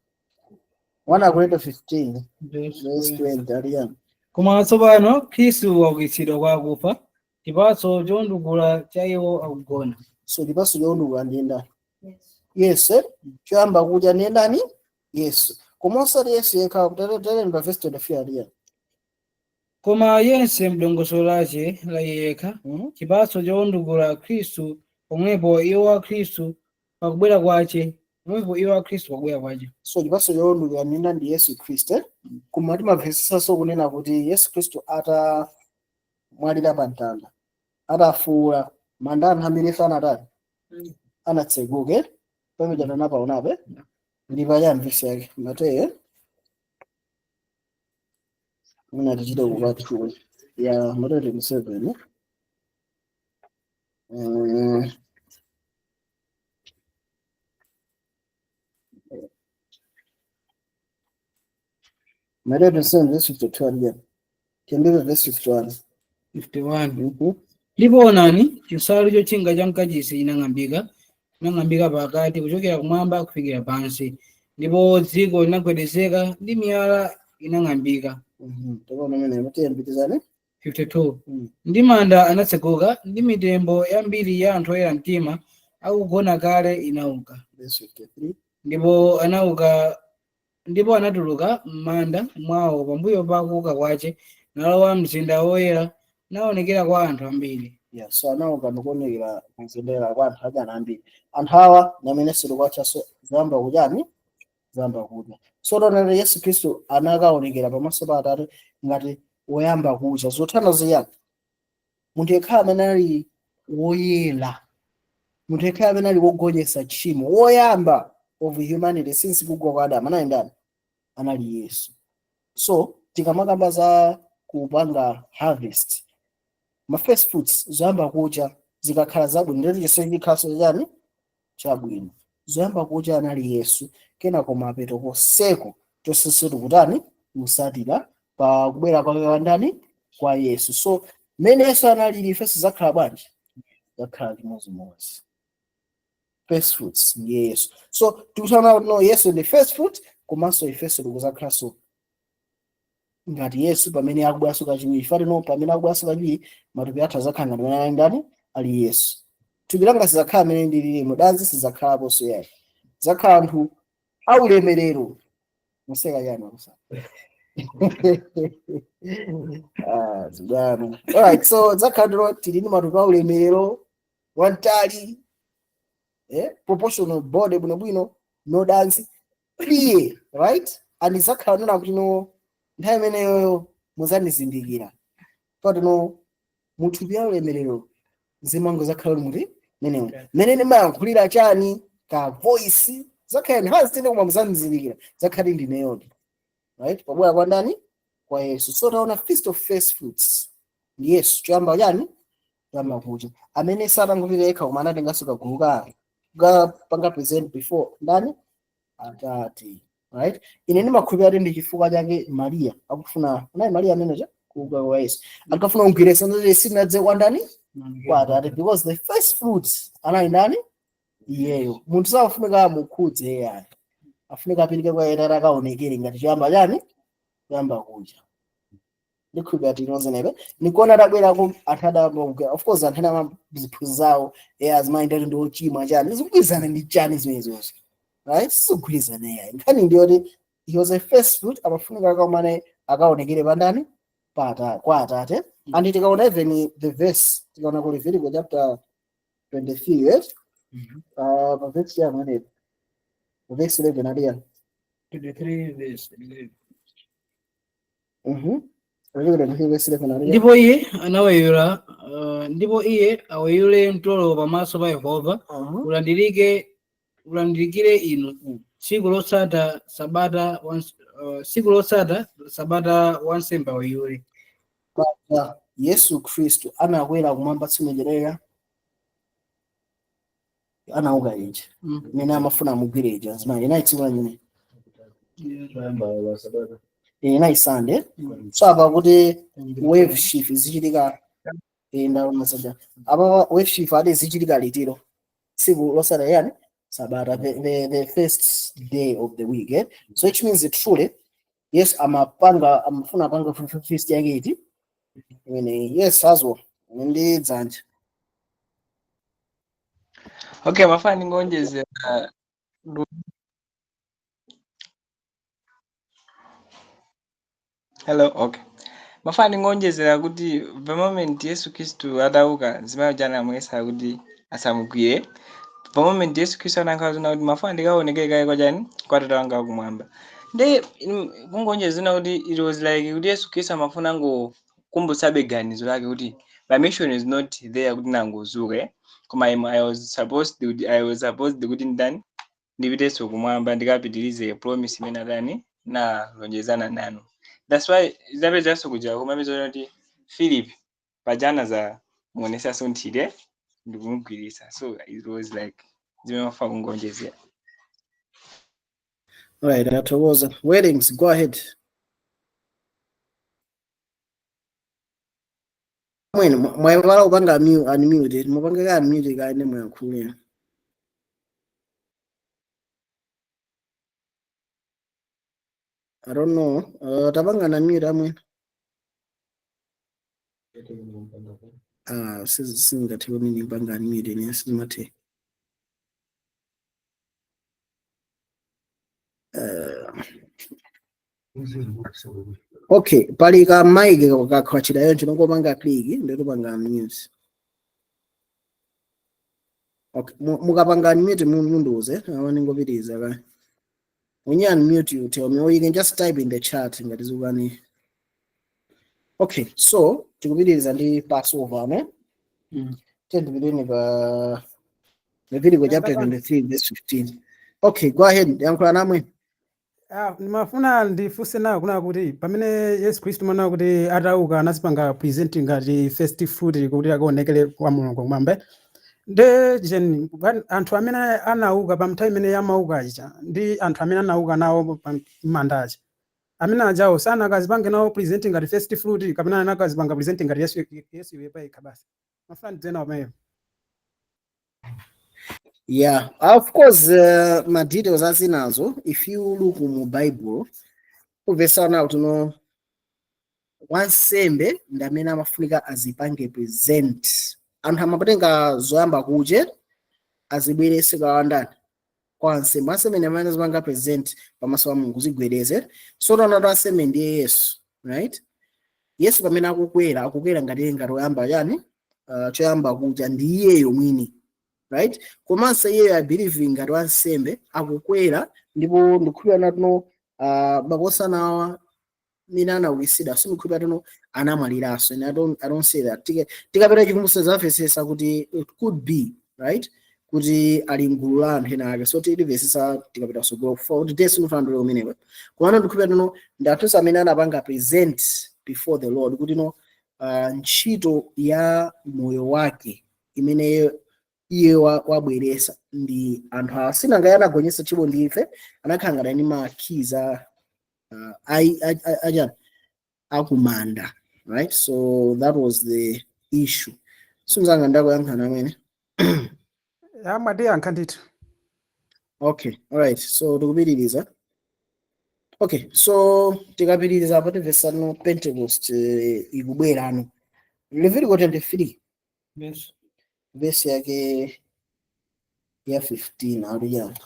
1 Korinto 15 Verse verse 20 aliyani? Koma tsopano Khristu waukitsidwa kwa akufa, chipatso chowundukula cha iwo akugona. So chipatso chowundukula ndiye ndani? Yesu, eh? Choyamba kucha ndiye ndani? Yesu. Koma osati Yesu yekha. Talemba verse 23 aliyani? Koma yense mdongosolo lace la iye yekha, chipatso chowundukula Khristu, pomwepo iwo a Khristu pakubwera kwace, pomwepo iwo a Khristu pakubwera kwace. So chipatso chowundukula ndiye ndani? Ndi Yesu Khristu, eh? Koma timamvetsetsanso kunena kuti Yesu Khristu atamwalira pa mtanda, atafuula, manda anthu ambiri sanatani? Anatseguke. Pamene tanapaonape ndi pachani? Vesi yake Mateyo, mwina tichite kupatula ya Mateyo 27. Mateyo 27 verse 52 aliyani? Tiyambire verse 51. 51. Ndipo onani, chinsalu chotchinga cha mkachisi chinang'ambika, chinang'ambika pakati kuchokera kumwamba kufikira pansi, ndipo dziko linagwedezeka ndi miyala inang'ambika. Tikuona mene tiyambitizane. 52. Ndi manda anatseguka, ndi mitembo yambiri ya anthu oyera mtima akugona kale inauka. Verse 53. Ndipo anauka, ndipo anatuluka m'manda mwawo pambuyo pa kuuka kwace, nalowa mzinda woyera, naonekera kwa anthu ambiri. Yeah, so anauka ndikuonekera kumzindera kwa anthu achana ambiri. Anthu awa namene sitikwachaso zamba kuchani? Zamba kudya. So taonera Yesu Khristu anakaonekera pamaso pa Atate ngati woyamba kucha. Zothana ziyani? Munthu yekha amene ali woyera, munthu yekha amene ali wogonjetsa tchimo, woyamba of humanity since kugwa kwa Adamu, anali ndani? Anali Yesu. So tikamakamba za kupanga harvest, ma first fruits, zoyamba kucha zikakhala zabwino, ndeti chonse chikhaso chani? Chabwino. Zoyamba kucha anali Yesu, kenako mapeto koseko. Tonsenso tikutani? Kusatira pa kubwera kwake kwa ndani? Kwa Yesu. So mmene Yesu analili, ifenso zakhala bwanji? Zakhala chimodzimodzi. First fruits ndiye Yesu. So tikutana kuti no, Yesu ndi first fruit, komanso ifenso tikuzakhalanso ngati Yesu pamene akubweranso kachiwiri. Fatino pamene akubweranso kachiwiri, matupi athu azakhala ngati pamene ali ndani? Ali Yesu. Thupi langa sizakhala amene ndililimo, danzi sizakhalaponso yayi, zakhala anthu aulemerero. Museka chani akusa? Ah, zibwana. Alright, so zakhala ndilo tili ndi matupi aulemerero wantali, proportional body bwinobwino, no dance, clear, right? And zakhala nona kuti no, nthawi imeneyoyo muzandizindikira pati no muthupi ya ulemerero, mzimu wangu zakhala uli muti menewo mene ndimayankhulira chani ka voice zakhala enhanced ine, koma muzandizindikira, zakhala ndineyodi, right? Pabwera kwa ndani? Kwa Yesu. So taona feast of first fruits ndi Yesu, choyamba chani? Choyamba kucha, amene satangopita yekha, koma anatenganso kagulu kake kukapanga present before ndani? Atate, right? Ine ndimakhulupirira kuti ndi chifukwa chake Mariya akufuna, unayi Mariya amene cha kuuka kwa Yesu ankafuna kugwiritsa ndati sinadze kwa ndani? Kwa Atate, because the first fruits anali ndani? Iyeyo. Munthu safunika amukhudze iyeyo, afunika apereke kwa Atate, akaonekere ngati choyamba chani? Choyamba kucha. Ndikhulupirira tinozenepe nikuona atabwerako anthu adamugwira. Of course, anthu ena ziphunzitso zawo, azimayi ndati ndi ochimwa chani, zikugwirizana ndi chani zimenezonso, right? Sizikugwirizana yayi. Nkhani ndiyoti he was a first fruit, amafunika akaumane akaonekere pandani? Pata kwa Atate. And tikaona even the verse, tikaona ku Leviticus chapter 23, right? Pa verse ya mene, verse 11 aliya. 23 verse 11. Leviticus 23 verse 11 aliya. Ndipo iye anaweyula, ndipo iye aweyule mtolo pamaso pa Yehova, ulandirikire inu tsiku losata sabata tsiku losata sabata wansembe aweyule. Ya, Yesu Khristu anakwera kumwamba tsiku anauka ija, imene amafuna amugwire ija azimayi, inayi tsiku lanyene, inayi Sunday. So apa kuti wave shift zichitika, ndaona saja apa wave shift ati zichitika litiro? Tsiku losata yani sabata, the first day of the week, eh? So which means that truly Yesu amapanga, amafuna apanga feast yake iti imene. Yes, azo ndi dzanja. Okay, mafana ndingonjezera. Hello, okay. Mafana ndingonjezera kuti the moment Yesu Khristu atauka, mzimayi uja anamuyesa kuti asamugwire. The moment Yesu Khristu anankhala zona kuti mafana ndikaonekere kaye kwa chani? Kwa Atate wanga wakumwamba. Ndi kungonjezera kuti it was like kuti Yesu Khristu amafuna ngokumbutsabe ganizo lake kuti my mission is not there kuti nangozuke, koma I was supposed kuti ndani ndipitenso kumwamba ndikapitirize promise imene atani nalonjezana nanu. That's why zapezanso kuja kumapeza kuti Philip pajana za muonesanso nthire ndikumugwirisa. So it was like zimene mafa kungonjezera. Alright, ndathokoza. Weddings, go ahead. Mwene mwayipala kupanga unmute, mupange ka unmute kaene muyankhule. I don't know. Tapanga na mute amwene. Ah, singathe kuti ndipanga unmute ine sizimathe. Okay, pali ka mic kakhwachira yonse, nongopanga click ndikupanga unmute. Okay, mukapanga unmute mundiuze, awa ningopitiriza ka. When you unmute, you tell me, or you can just type in the chat ngati zikukani. Okay, so tikupitiriza ndi Passover, ne? Tendipiteni pa Leviticus chapter 23 verse 15. Okay, go ahead, yankhula namwe. Ah, ndimafuna ndifunse nawo kuna kuti pamene Yesu Khristu mwana kuti atauka anazipanga present ngati first fruit kuti akaonekere kwa Mulungu kumwamba. Nde jeni anthu amene anauka pa nthawi imene amauka aja ndi anthu amene anauka nawo pa manda aja, amene ajawo sanakazipange nawo present ngati first fruit, kapena anakazipanga present ngati Yesu iye payekha basi? Mafuna ndidziwe nawo pamenepo. Yeah, of course, ma details azinazo, if you look mu Bible, umvesana kuti no, wansembe ndi amene amafunika azipange present. Anthu amapatenga zoyamba kuche azibwerese kwa ndani? Kwa ansembe. Ansembe ndi amene azipanga present pamaso pa Mulungu, zigwedeze. So taona ansembe ndiye Yesu, right? Yesu pamene akukwera, akukwera ngati oyamba chani? Choyamba kucha ndi iyeyo mwini, right? Komanso iyeyo, I believe, ngati wansembe akukwera, ndipo ndikukhulupirira natino makosana mina anaukitsidwa, sindikhulupirira tino anamwaliranso, and I don't say that. Tikapita Chivumbulutso zamvesesa kuti it could be right kuti ali mgulu la anthu ena ake, so tilivesesa tikapita kusogolo for kuti tese ndifuna ndole kumeneko. Komano ndikukhulupirira tino ndi anthu amene anapanga present before the Lord kuti no, ntchito ya moyo wake imene iye wabweresa ndi anthu awa. Sinanga anagonjetsa tchimo ndi ife, anakhala ngati ndi ma keys a achani, akumanda, right? So that was the issue. Simzanga ndakuyankhana amene. Amatiyankha ndithu. Okay, alright, so tikupitiriza. Okay, so tikapitiriza apo timvesano Pentecost ikubwerano. Leviticus 23. Yes. Verse yake ya 15 akuti?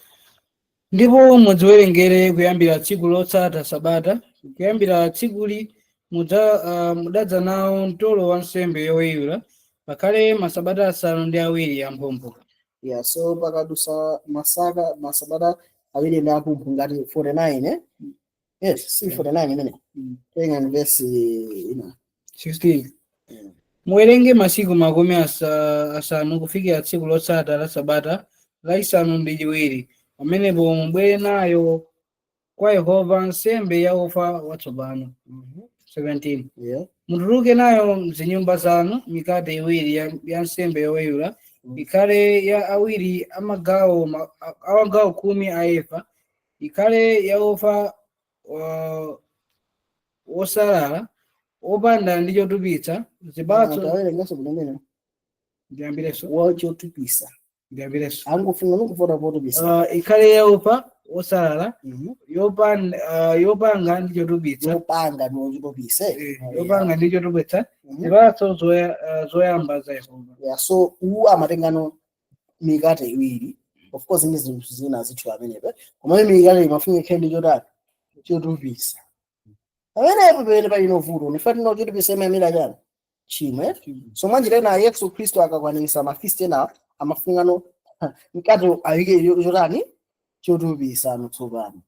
Ndipo mudziwerengere kuyambira tsiku lotsata sabata, kuyambira tsikuli mudadza nawo mtolo wa nsembe yoweyula, pakhale masabata 7 amphumphu. Yeah, so pakadusa masaka masabata 2 ndi amphumphu ngati 49, eh? Yes, si 49 imene. Tenga verse ina. 16. Muwerenge masiku 50 kufikira tsiku lotsata la sabata lachisanu ndi chiwiri, pamenepo mubwere nayo kwa Yehova nsembe ya ufa watsopano. 17. Mutuluke nayo mzinyumba zanu mikate iwiri ya nsembe yoweyula, ikhale ya awiri amagawo amagawo 10 a efa, ikhale ya ufa wosalala wopanda ndi chotupitsa, zipatso. Tawerengaso kumene. Ndiyambireso? Wachotupisa. Ndiyambireso? Angofunga nokufota potupisa. Ikhale ya ufa wosalala yopanga ndi chotupitsa. Yopanga ndi chotupisa. Yopanga ndi chotupitsa, zipatso zoyamba za Yehova. Yeah, so uwu amatengano mikate iwiri, of course ndi zinthu zina zithu amenepo, koma mikate imafunika ikhale ndi chotani? Chotupisa. Pamenepo pamene pali vuto, nifatino chotupisa imayimira chani? Chimwe. So mwanjira ina Yesu Khristu akakwanisa ma feast ena amafunano mkate ayike chotani? Chotupisa ano tsopano,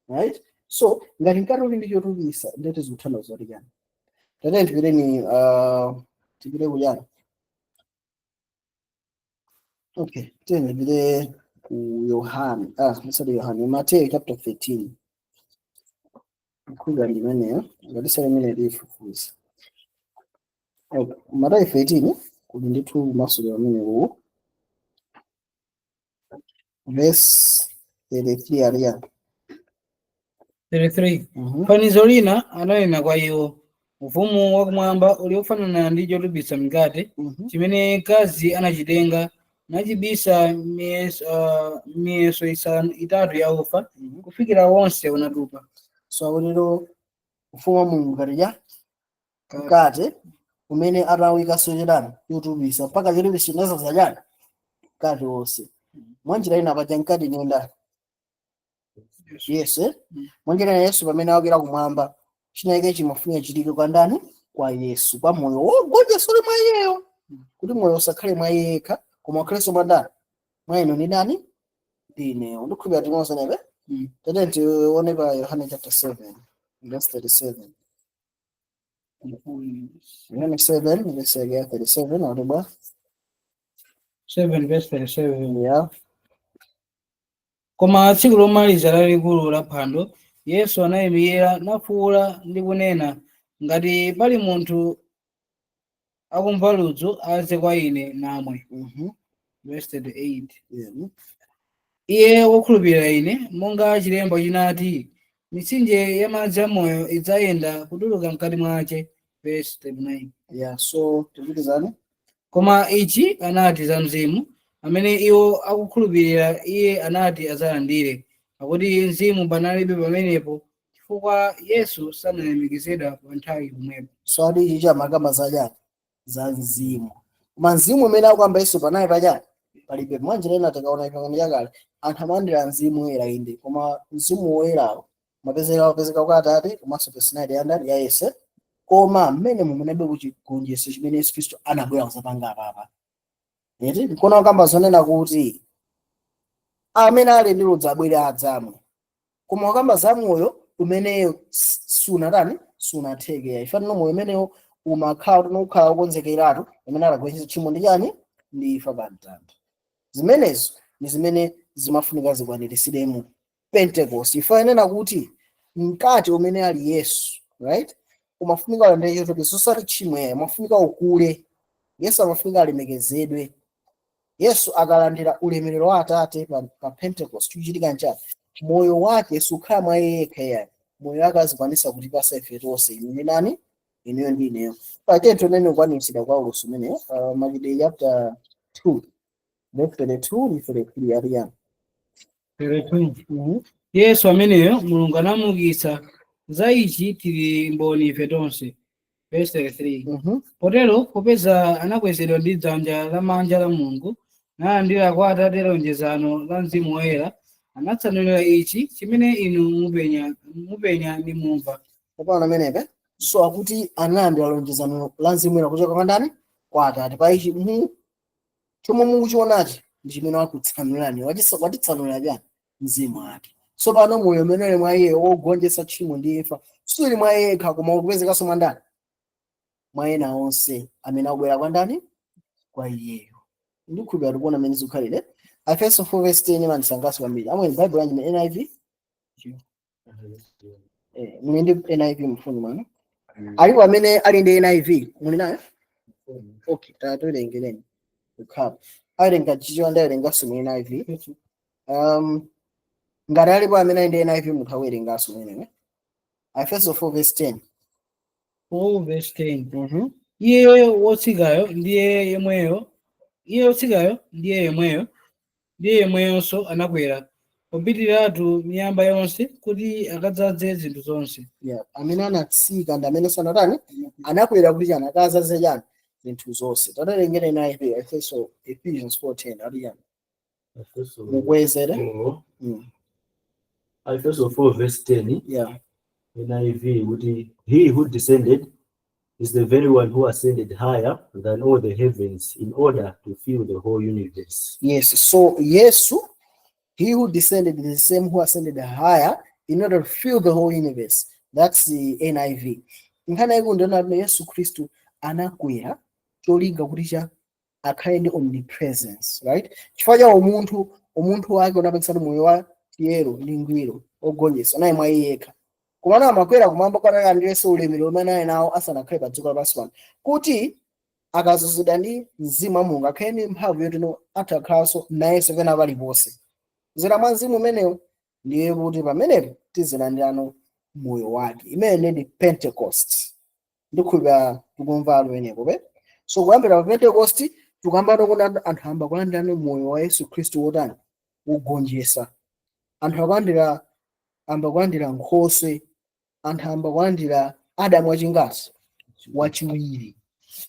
right? So ngati mkate uli ndi chotupisa, ndeti zikuthandiza kuti chani? Tate tipiteni, tipite kuyani? Okay, tiyeni tipite ku Yohane, sorry, Yohane, Mateyu chapter 13. Nkhuza ndimeneyo, ngatisale imene tiyifufuza. Okay, Mateyu 13 kuli ndithu masuliro amene uwu. Verse 33 aliya. 33. Fanizo lina ananena kwa iwo, ufumu wakumwamba uli ofanana ndi chotupitsa mkate chimene mkazi anachitenga nachibisa miyeso 8 ya ufa kufikira wonse unatupa. So akutero ufumu wa Mulungu ngati cha mkate umene atawikaso chotani? Chotupisa, mpaka chotupisa chinazaza chani? Mkate wonse. Mwanjira ina paja mkate ni ndani? Yesu, eh? Mwanjira ina Yesu pamene akuyera kumwamba, chinayike chimafunika chitike kwa ndani? Kwa Yesu, kwa moyo wogonjetsa uli mwa iyeyo, kuti moyo usakhale mwa iye yekha koma ukhalenso mwa ndani? Mwa inu ndi ndani? Ndi ineyo. Ndikhulupirira timozenepe. Tate tione pa Yohane chapter 7 verse 37. Yohane 7 verse yake ya 37 akuti bwa? 7 verse 37. Yeah. Koma tsiku lomaliza lalikulu la phwando, Yesu anayimirira nafuwula ndi kunena, ngati pali munthu akumva ludzu, adze kwa ine namwe. Verse 38. Yeah. Iye wokhulupirira ine, monga chilembo chinati, mitsinje ya madzi amoyo idzayenda kutuluka mkati mwace. Verse 39. Yeah, so tipitizane. Koma ichi anati za mzimu amene iwo akukhulupirira iye anati adzalandire, pakuti mzimu panalibe pamenepo, chifukwa Yesu sanalemekezedwa pa nthawi yomwepo. So adi ichi chamakamba zachani? Za mzimu. Koma mzimu umene akuyamba Yesu panali pachani? Palibe. Mwanjira ina, tikaona Chipangano Chakale, anthu amalandira Mzimu Woyera inde, koma Mzimu Woyerawo mapezeka kwa Atate komanso personality ya ndani? Ya Yesu. Koma mmene mumunebe kuchigonjetso chimene Yesu Khristu anabwera kuzapanga apapa, eti? Nkona kamba zonena kuti amene ali ndi ludzu abwere adzamwe, koma wakamba za moyo umeneyo sunatani, sunatheke. Ifanino moyo umenewo umakhala kuti ukhala ukonzekeratu umene adagonjetsa tchimo ndi chani? Ndi imfa pa mtanda. Zimenezo ndi zimene zimafunika zikwaniritsidwe mu Pentecost. Ifa inena kuti mkate umene ali Yesu, right, umafunika ulandire chotopesa, osati tchimo yayo, umafunika ukule. Yesu amafunika alemekezedwe. Yesu akalandira ulemerero wa Atate pa Pentecost, chikuchitika nchani? Moyo wake sukhala mwa iye yekha yayi, moyo wake azikwanisa kutipasa ife tonse, inu ndi nani? Inuyo ndi ineyo. Patentho nene kukwaniritsidwa kwa ulosi umeneyo, Machitidwe chapter 2 verse 32 ndi 33 ati yani? 32. Yesu ameneyo Mulungu anamuukitsa, za ichi tili mboni ife tonse. Verse 33. Potero popeza anakwezedwa ndi dzanja lamanja la Mulungu, nalandira kwa Atate lonjezano la Mzimu Woyera, anatsanulira ichi chimene inu mupenya ndi mumva. Popana amenepe, so akuti analandira lonjezano la Mzimu Woyera kuchoka kwa ndani? Kwa Atate. Pa ichi chomwe mukuchionachi ndi chimene wakutsanulirani, watitsanulira chani? Mzimu wake. So pano moyo umene uli mwa iye wogonjetsa tchimo ndi imfa suli mwa iye yekha, koma ukupezekanso mwa ndani? Mwa ena onse amene akubwera kwa ndani? Kwa iyeyo. Ndikhulupirira tikuona mmene zikukhalire. Efeso 4 verse 10 imandisangalatsa kwambiri. Amwe Bible yanji? NIV. Muli ndi NIV mfuni mwanu? Alipo amene ali ndi NIV? Muli nayo? Okay, tatowerengereni kukhala awerenga Chichewa, ndawerenganso mu NIV. Ngati alipo amene ali ndi NIV, munthu awerenganso mwenewe Efeso 4 verse 10. 4 verse 10. Iye wotsikayo ndiye yemweyo, iye wotsikayo ndiye yemweyo, ndiye yemweyonso anakwera popitiratu miyamba yonse kuti akadzaze zinthu zonse. Yeah, amene anatsika ndi amene sanatani? Anakwera kuti chani? Akadzaze chani? Zinthu zonse. Tatawerengera NIV, Efeso, Ephesians 4:10 ali chani? Mukwezere. Efeso 4 verse 10. NIV kuti he who descended is the very one who ascended higher than all the heavens in order to fill the whole universe. Yes, so Yesu, he who descended is the same who ascended higher in order to fill the whole universe. That's the NIV. Nkhani yaikulu ndiona kuti Yesu Khristu anakwera cholinga kuti cha akhale ndi omnipresence, right? Chifukwa cha umunthu, umunthu wake unapangitsana moyo wa chiyero ndi ngwiro ogonjetsa naye mwa iye yekha. Komano amakwera kumwamba kwa akalandirenso ulemerero umene ali nawo asanakhale pa dziko lapansi pano, kuti akazozedwa ndi Mzimu wa Mulungu akhale ndi mphamvu yoti no atha kukhalanso nayenso pena paliponse kudzera mwa Mzimu umenewo. Ndiye kuti pamenepo tizilandirano moyo wake. Imene ndi Pentecost. Ndikhulupira tikumva pamenepo pe. So kuyambira pa Pentecost tikuyamba kuti anthu amba kulandirano moyo wa Yesu Khristu wotani? Wogonjetsa. Anthu akulandira, amba kulandira nkhoswe, anthu amba kulandira Adamu wachingati? Wachiwiri.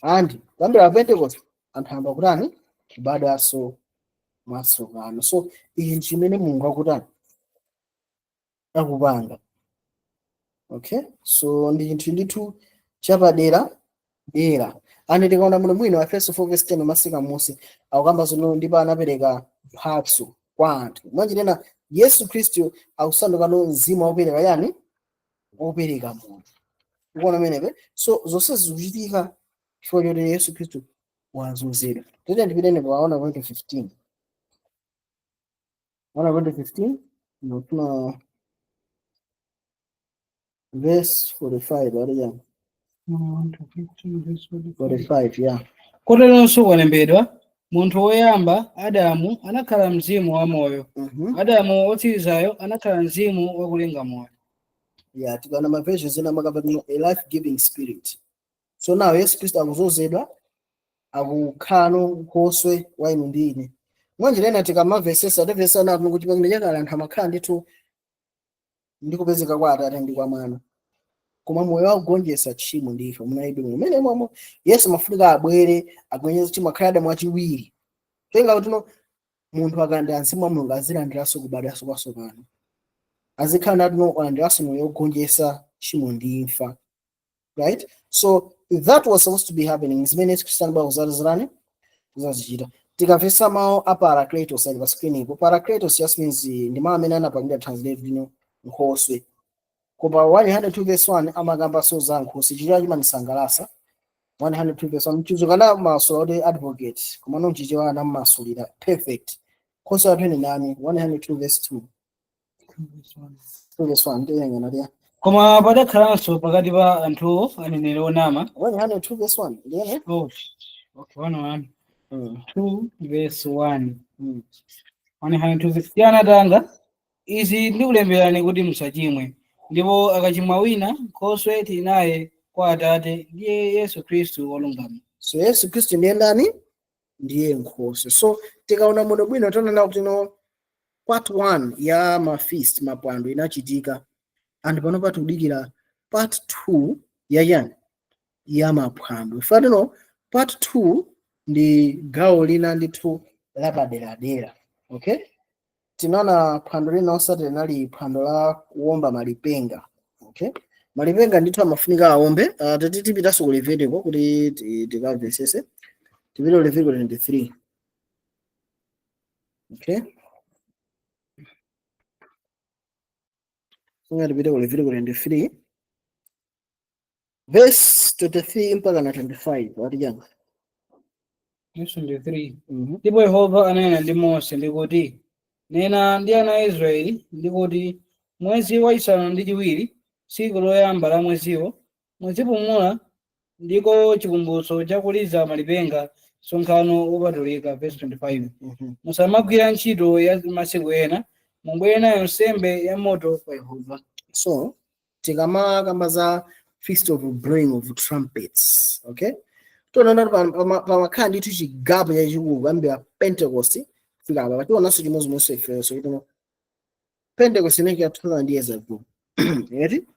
Andi kuyambira pa Pentecost anthu amba kutani? Kubadwanso mwatsopano. So iyi ndi chimene Mulungu akutani? Akupanga. Okay, so ndi chinthu ndithu chapadera dera. Andi tikaona muno mwino Efeso 4 verse 10 masika musi akukamba zino, ndipo anapereka mphatso kwa anthu. Mwanjinena Yesu Khristu akusandukano mzimu wopereka yani? Wopereka moyo. Ukuona menepe? So zonse zikuchitika chifukwa choti Yesu Khristu wazunzidwa. Tete ndipiteni pa 1 Korinto 15. 1 Korinto 15 ndikufuna verse 45 ali yani? 45, yeah. Koteronso kwalembedwa. Munthu woyamba Adamu anakhala mzimu wamoyo. Adamu wotsirizayo anakhala mzimu wakulenga moyo. Yeah, tikaona ma versions ena amakamba kuno a life giving spirit. So now Yesu Khristu akuzozedwa, akukhala nkhoswe wa inu ndi ine. Mwanjira ina tikamamvesesa, timvesesa napo kuti pangano chakale anthu amakhala ndithu ndi kupezeka kwa Atate ndi kwa Mwana, koma moyo wakugonjetsa tchimo ndi imfa munalibe. Mmene momwe Yesu mafunika abwere agonjetse tchimo, akhale Adamu wachiwiri. Tenga kuti no munthu akalandira mzimu wa Mulungu, azilandiranso kubadwanso kwatsopano, azikhala ndati no alandiranso moyo wogonjetsa tchimo ndi imfa, right? So that was supposed to be happening, zimene Yesu Khristu anabwera kuzazirani, kuzazichita. Tikamvetsa mawu a parakletos ali pa screen ipo, parakletos just means, ndi mawu amene anapangidwa translate lino nkhoswe, koma 102 verse 1 amakambanso za nkhoswe. Chichewa chimandisangalatsa. 102 verse 1 mchizungu anamasula kuti advocate, koma no mchichewa anamasulira perfect. Nkhoswe yathu ni nani? 102 verse 2, 2 verse 1, ndiyeng'ana liya. Koma padakhalanso pakati pa anthuwo aneneri onama. 102 verse 1, ndiyene. Oh, okay, 1 1 2 verse 1. 102 verse, ana tanga, izi ndikulemberani kuti musachimwe. Ndipo akachimwa wina, nkhoswe tili naye kwa Atate, ndiye Yesu Khristu wolungama. So Yesu Khristu ndiye ndani? Ndiye nkhoswe. So tikaona muno bwino, tionana kuti no part 1 ya ma feast, mapwando, inachitika, anthu pano patikudikira part 2 ya chani? Ya maphwando. Ifatino part 2 ndi gawo lina ndithu lapaderadera, okay? Tinaona phwando lina osati linali phwando la kuwomba malipenga, okay? Malipenga ndithu amafunika awombe. Tati tipitanso ku Levitico kuti tikamvesese. Tipite ku Levitico 23, okay? Singa tipite ku Levitico 23 verse 23 mpaka na 25, ati chani? Verse 23. Ndipo Yehova ananena ndi Mose ndikuti, nena ndi ana a Israeli ndikuti, mwezi wachisanu ndi chiwiri, tsiku loyamba la mweziwo, muzipumula, ndiko chikumbutso chakuliza malipenga, msonkhano wopatulika. Verse 25. Musamagwira ntchito ya masiku ena, mubwere nayo nsembe ya moto kwa Yehova. So tikamakamba za feast of blowing of trumpets, okay, tionana pamakhala ndithu chigapo chachikulu kuyambira Pentecost kufika apa. Tionanso chimodzimodzi ifenso kuti Pentecost inali 2000 years ago, eti?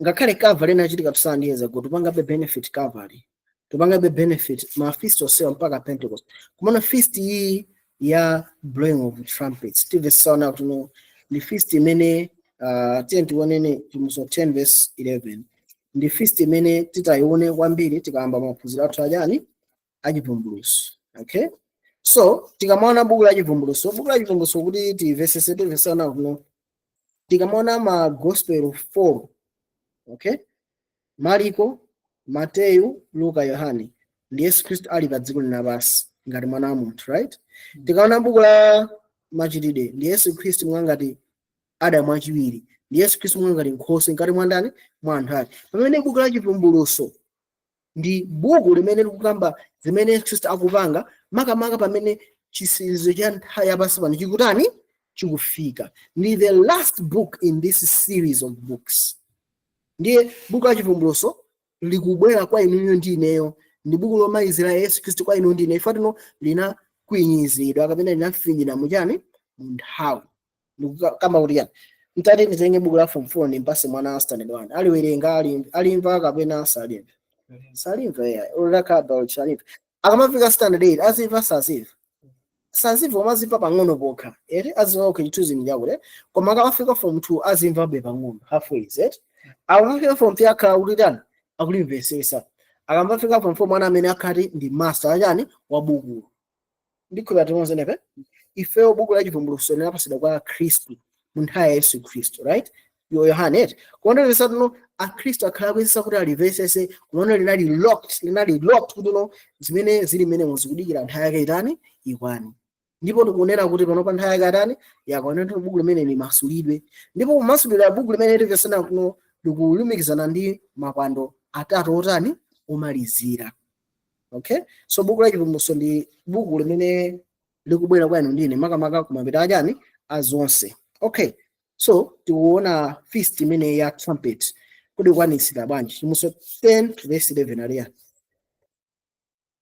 Ngakhale Calvary inachitika 2000 years ago, tupangabe benefit Calvary, tupangabe benefit ma feast onsewa mpaka Pentecost. Kumana feast iyi ya blowing of trumpets, timvesaona kuti no ndi feast imene, tiye tionene Chivumbulutso 10 verse 11. Ndi feast imene titayione kwambiri tikayamba maphunziro athu achani? Achivumbulutso, okay? So tikamaona buku la Chivumbulutso, buku la Chivumbulutso, kuti timvesese, timvesana kuno tikamaona ma gospel 4, okay, Mariko, Mateyu, Luka, Yohane, ndi Yesu Khristu ali pa dziko linapansi ngati mwana wa munthu, right? Tikaona buku la Machitidwe, ndi Yesu Khristu mwangati Adamu wachiwiri, ndi Yesu Khristu mwangati nkhoswe mkati mwa ndani? Mwa anthu ake. Pamene buku la Chivumbulutso ndi buku limene likukamba zimene Yesu Khristu akupanga, makamaka pamene chisirizo cha nthawi yapansi pano chikutani? Chikufika. Ndi the last book in this series of books. Ndiye buku la Chivumbulutso likubwera kwa inuyo ndi ineyo, ndi buku lomalizira Yesu Khristu kwa inu ndi ine. Ifatino linakwinyizidwa kapena linafinyidwa muchani? Mu nthawi. Ndikukamba kuti yani, mtate nditenge buku la form 4 ndimpase mwana wa standard 1, aliwerenga, alimva kapena salimva? Salimva, yeah. Ulakhala biology salimva. Akamafika standard 8 azimva? Sazimva, sazimva, koma azimva pang'ono pokha, eti? Azimva, okay, chithunzi chakuti, koma akamafika form 2 azimvabe pang'ono, halfway, eti? Akamafika form 3 akhala kuti tani? Akulimvesesa. Akamafika form 4, mwana amene akhati ndi master achani? Wa bukulo. Ndikhulupirira timonzenepe. Ifeyo buku la Chivumbulutso linapasidwa kwa Khristu mu nthawi ya Yesu Khristu, right? Yo Yohane, eti? Kuonetsa tuno Akhristu akhala kuyesesa kuti alimvesese, kumaona linali locked, linali locked, kuti no zimene zili mmene zikudikira nthawi yake itani? Ikwane. Ndipo tikunena kuti pano pa nthawi yake atani? Yakwana kuti buku limene limasulidwe. Ndipo kumasulidwa buku limene timvesana kuno likulumikizana ndi mapwando atatu otani? Omalizira. Okay, so buku la Chivumbulutso ndi buku limene likubwera kwa inu ndine makamaka kumapeto achani azonse. Okay, so tikuona feast imene ya trumpet kuti ikwanitsira bwanji. Chivumbulutso 10 verse 11 aliya.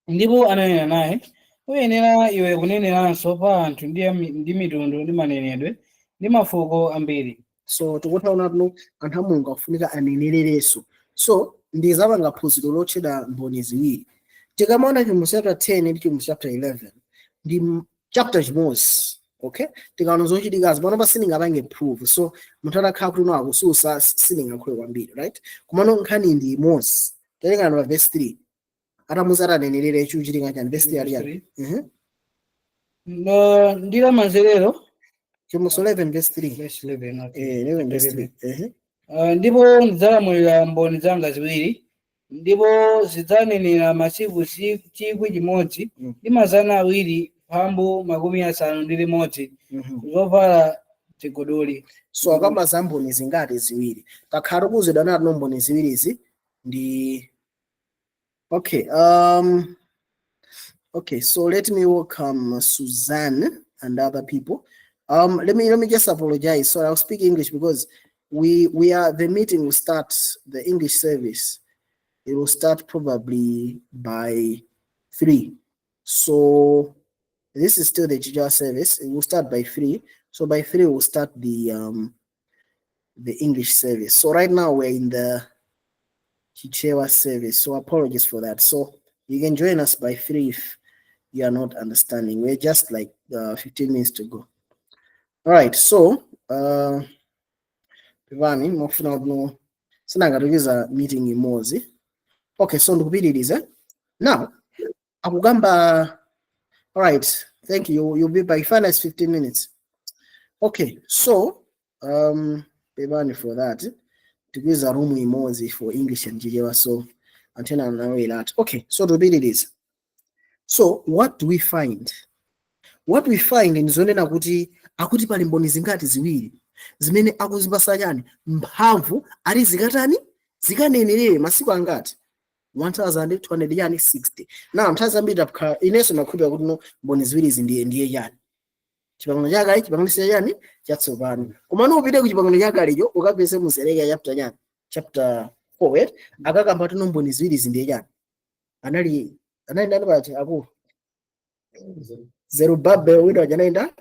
Ndipo ananena naye, "Uyenera iwe kuneneranso pa anthu ndi mitundu ndi manenedwe ndi mafuko ambiri." So tikuthaona tuno anthu a Mulungu akufunika anenererenso. So ndizapanga phunziro lotchedwa mboni ziwiri. Tikamaona Chivumbulutso chapter 10 ndi Chivumbulutso chapter 11 ndi chapter chimodzi. Okay, tikaona zochitikazo pano sindingapange prove, so munthu atakhala kuti uno akususa, sindingakhule kwambiri, right? Komano nkhani ndi imodzi. Talekana pa verse 3, atamuza atanenerere, chikuchitika chani? Verse 3 aliyani? Ndi lamanzerero. Chivumbulutso 11 verse 3. Verse 11, okay. Eh, 11 verse 3. Ehe. Ndipo ndidzalamulira mboni zanga ziwiri, ndipo zidzanenera masiku 1,000 ndi 261 zovala ziguduli. So akamba za mboni zingati? Ziwiri. Takhala tikuwuzidwa nato mboni ziwirizi ndi, okay, okay, so let me welcome Suzanne and other people. Let me just apologize. So I'll speak English because we are the meeting will start, the English service, it will start probably by 3. So this is still the Chichewa service. It will start by 3. So by 3 we'll start the English service. So right now we're in the Chichewa service. So apologies for that. So you can join us by 3 if you are not understanding. We're just like 15 minutes to go. All right. So pepani, mofuna kuno sinangatukiza meeting imodzi. Okay, so ndikupitiriza. Now akukamba, all right, thank you. You'll be by finance 15 minutes. Okay, so pepani for that. Tikuiza room imodzi for English and Chichewa, so anthu anawera. Okay, so tupitiriza. So what do we find? What we find ndi zonena kuti akuti pali mboni zingati? Ziwiri, zimene akuzipasa chani? Mphamvu, ati zikatani? Zikanenerere masiku angati? 1200 yani 60. Now nthawi zambiri tapkhala inenso nakhulupirira kuti no, mboni ziwirizi ndiye chani? Chipangano chakale, chipangano chani? Chatsopano. Komano upite ku chipangano chakalecho ukapeze mu Zedekiya chapter chani? Chapter 4, right? Akakamba kuti no, mboni ziwirizi ndiye chani? Anali ndani pacha akulu? Zerubbabel, wina waja anaenda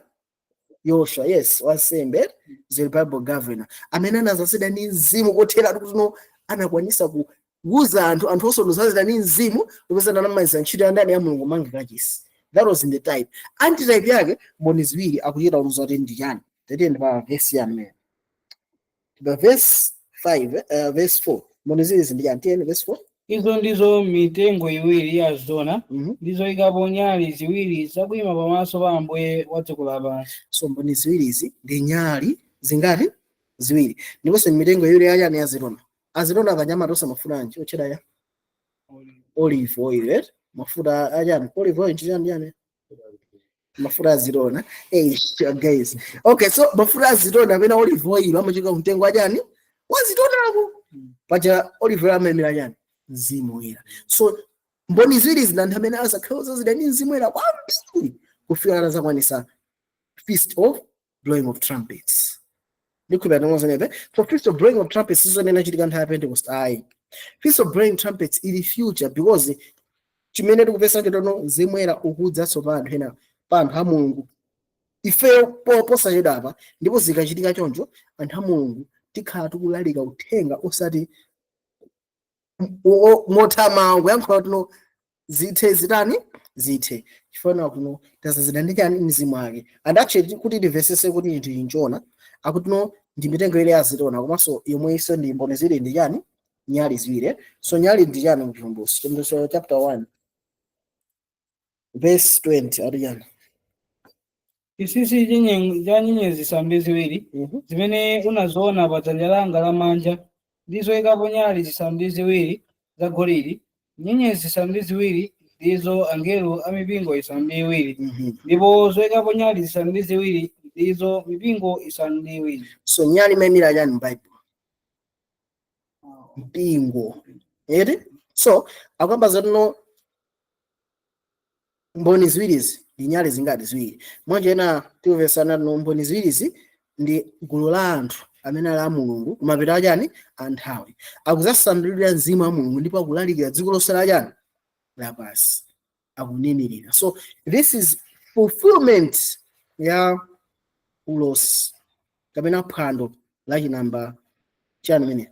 Yoshua, yes, wansembe Zerubbabel, governor amene anazazidwa ndi mzimu kothera kuti no, anakwanisa kuuza anthu, anthu osonozazidwa ndi mzimu kupeza anamaliza ntchito ya ndani? Ya Mulungu, manga kachisi. That was in the type. Antitype yake, mboni ziwiri akuchita kuuza kuti ndi chani? Tatiyeni pa verse yani mene, pa verse 5, verse 4, mboni ziwiri ndi chani? Tiyeni verse 4. Izo ndizo mitengo iwiri ya azitona ndizoyikapo nyali ziwiri zakuyima pamaso pa Ambuye wa dziko lapansi. So mboni ziwirizi ndi nyali zingati? Ziwiri. Ndiponso mitengo iwiri yachani? Azitona. Azitona panyama tonse mafuta anji otchedwa ya olive oil, right? Mafuta achani? Olive oil nchichani chani? Mafuta azitona. Hey guys, okay, so mafuta azitona amene olive oil amachika mtengo achani? Wazitonako. Paja olive oil amayimira chani? Mzimu Woyera. So mboni ziwiri zina anthu amene azakhala ozazidwa ndi Mzimu Woyera kwambiri kufika atazakwanisa feast of blowing of trumpets. Ndikhulupirira tinozenepe. So feast of blowing of trumpets sizonena chitika nthawi ya Pentecost, ayi. Feast of blowing trumpets ili future, because chimene tikupesa chitono Mzimu Woyera ukudzaso pa anthu ena, pa anthu a Mulungu ifeyo posachedwa apa. Ndipo zikachitika choncho, anthu a Mulungu tikhala tikulalika uthenga osati mothamanga kuyankhula tuno zithe zitani zithe, chifukwa kuno tazazidwa ndi chani? Mzimu wake. And actually kuti timvesese kuti chinthu chinchona, akuti no, ndi mitengo ile azitona, komanso yomwe iso ndi mboni ziwiri ndi chani? Nyali ziwiri. So nyali ndi chani mchivumbulutso? Chivumbulutso chapter 1 verse 20 ati chani? Chinsinsi cha nyenyezi zisanu ndi ziwiri zimene unaziona pa dzanja langa lamanja ndi zoyikapo nyali zisanu ndi ziwiri zagolide, nyenyezi zisanu ndi ziwiri ndizo angelo a mipingo isanu ndi iwiri, ndipo zoyikapo nyali zisanu ndi ziwiri ndizo mipingo isanu ndi iwiri. So nyali imayimira chani m'Bible? Mpingo, eti? So akuyamba zatino Mboni ziwirizi ndi nyale zingati? Ziwiri. Mwanjena timvesana no mboni ziwirizi ndi gulu la anthu amene ali a Mulungu kumapeto achani anthawi, akuzasambirira mzimu wa Mulungu ndipo akulalikira dziko lonse lachani lapansi, akunenerera. So this is fulfillment ya ulosi kapena phwando la chinamba chani mene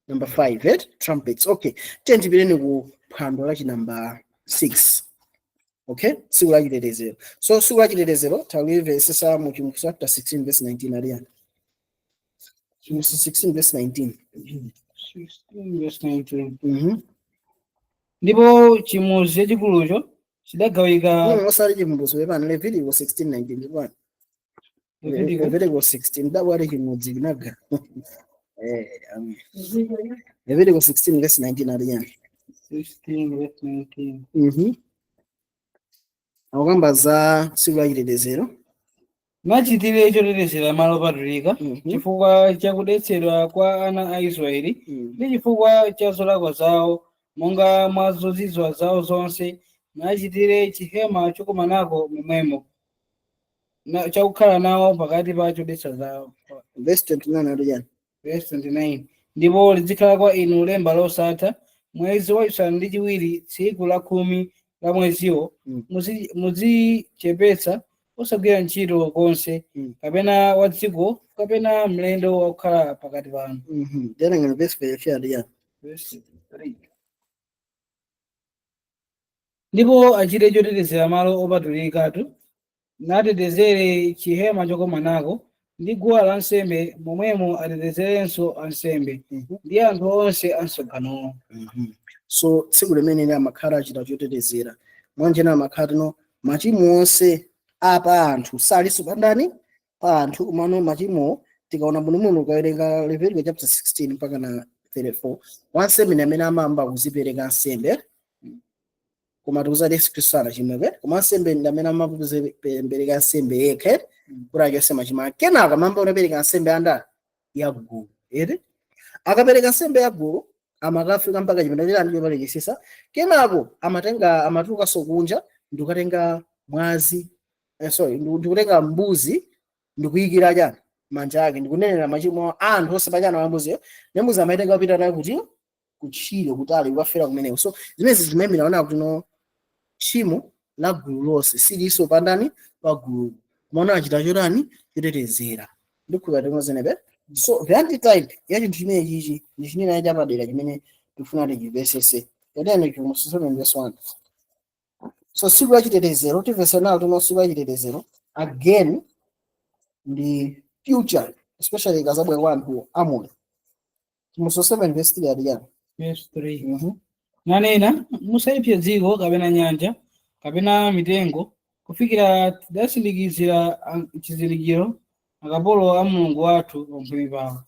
number 5, eh? Trumpets. Okay, tiyeni ku phwando la chinamba 6. Okay, tsiku la chitetezero. So tsiku la chitetezero talimvesesa mu Chivumbulutso chapter 16 verse 19. Aliyani, Chivumbulutso 16 verse 19. 16 verse 19. Mhm. Ndipo chimuzi chachikulucho chidagawika. Osati chivumbulutso, pepani, Leviticus 16 19, pepani. Leviticus. Leviticus 16 dabwali chimudzi kinaga amen. Leviticus 16 verse 19, aliyani? 16 verse 19. Akukamba za tsiku la chitetezero. Nachitire chotetezera malo opatulika chifukwa cha kudetsedwa kwa ana a Israeli ndi chifukwa cha zolakwa zawo monga mwa zozizwa zawo zonse, nachitire chihema chokumanako momwemo chakukhala nawo pakati pa chodetsa zawo. Verse 29 aliyani? Verse 29. Ndipo lizikhala kwa inu lemba losatha: mwezi wachisanu ndi chiwiri, tsiku la 10 la mweziwo, muzichepetsa osagwira ntchito konse, kapena wa dziko kapena mlendo wakukhala pakati panu. Tiyang'ana verse 33, aliyani? Verse 3. Ndipo achite chotetezera malo opatulikatu, natetezere chihema chokomanako ndi guwa lansembe momwemo, atetezerenso ansembe ndi anthu onse a msonkhanowo. So tsiku limene amakhala achita chotetezera, mwanjena amakhala tino machimo onse apa anthu salinso pandani pa anthu. Komano machimo tikaona bwinobwino, ukawerenga Leviticus chapter 16 mpaka na 34, wansembe ndi amene amayamba kuzipereka nsembe. Koma tikuzati Yesu Khristu anachimweke, koma ansembe ndi amene amayamba kuzipereka nsembe yekha kuti achotse machimo ake. Kenaka amamba unapereka nsembe andani ya gulu ere. Akapereka nsembe ya gulu, amakafika mpaka chipinda chani chopatulikitsitsa. Kenako amatenga, amatulukanso kunja ndikukatenga mwazi, sorry, ndikutenga mbuzi ndikuyikira chani manja ake, ndikunenera machimo a anthu onse pachana wa mbuziyo. Ne mbuzi amaitenga kupita nayo kuti kutchire kutali, kukafera kumeneko. So zimenezi zimayimira ona kuti no tchimo la gulu lonse silinso pandani pa gulu, kumaona achita chotani chotetezera. Ndikhulupirira timozenepe. So the antitype ya chinthu chimene chichi ndi chinena chapadera chimene tikufuna tichimvesese. Yatene Chivumbulutso 7 verse 1. So tsiku la chitetezero timvese nalo tino tsiku la chitetezero again ndi future, especially ikazabwera kwa anthu amoyo. Chivumbulutso 7 verse 3 ati chani? Verse 3. Mhm. Nanena, musayipse dziko kapena nyanja kapena mitengo kufikira tidasindikizira chizindikiro akapolo a Mulungu wathu pamphumi pawo.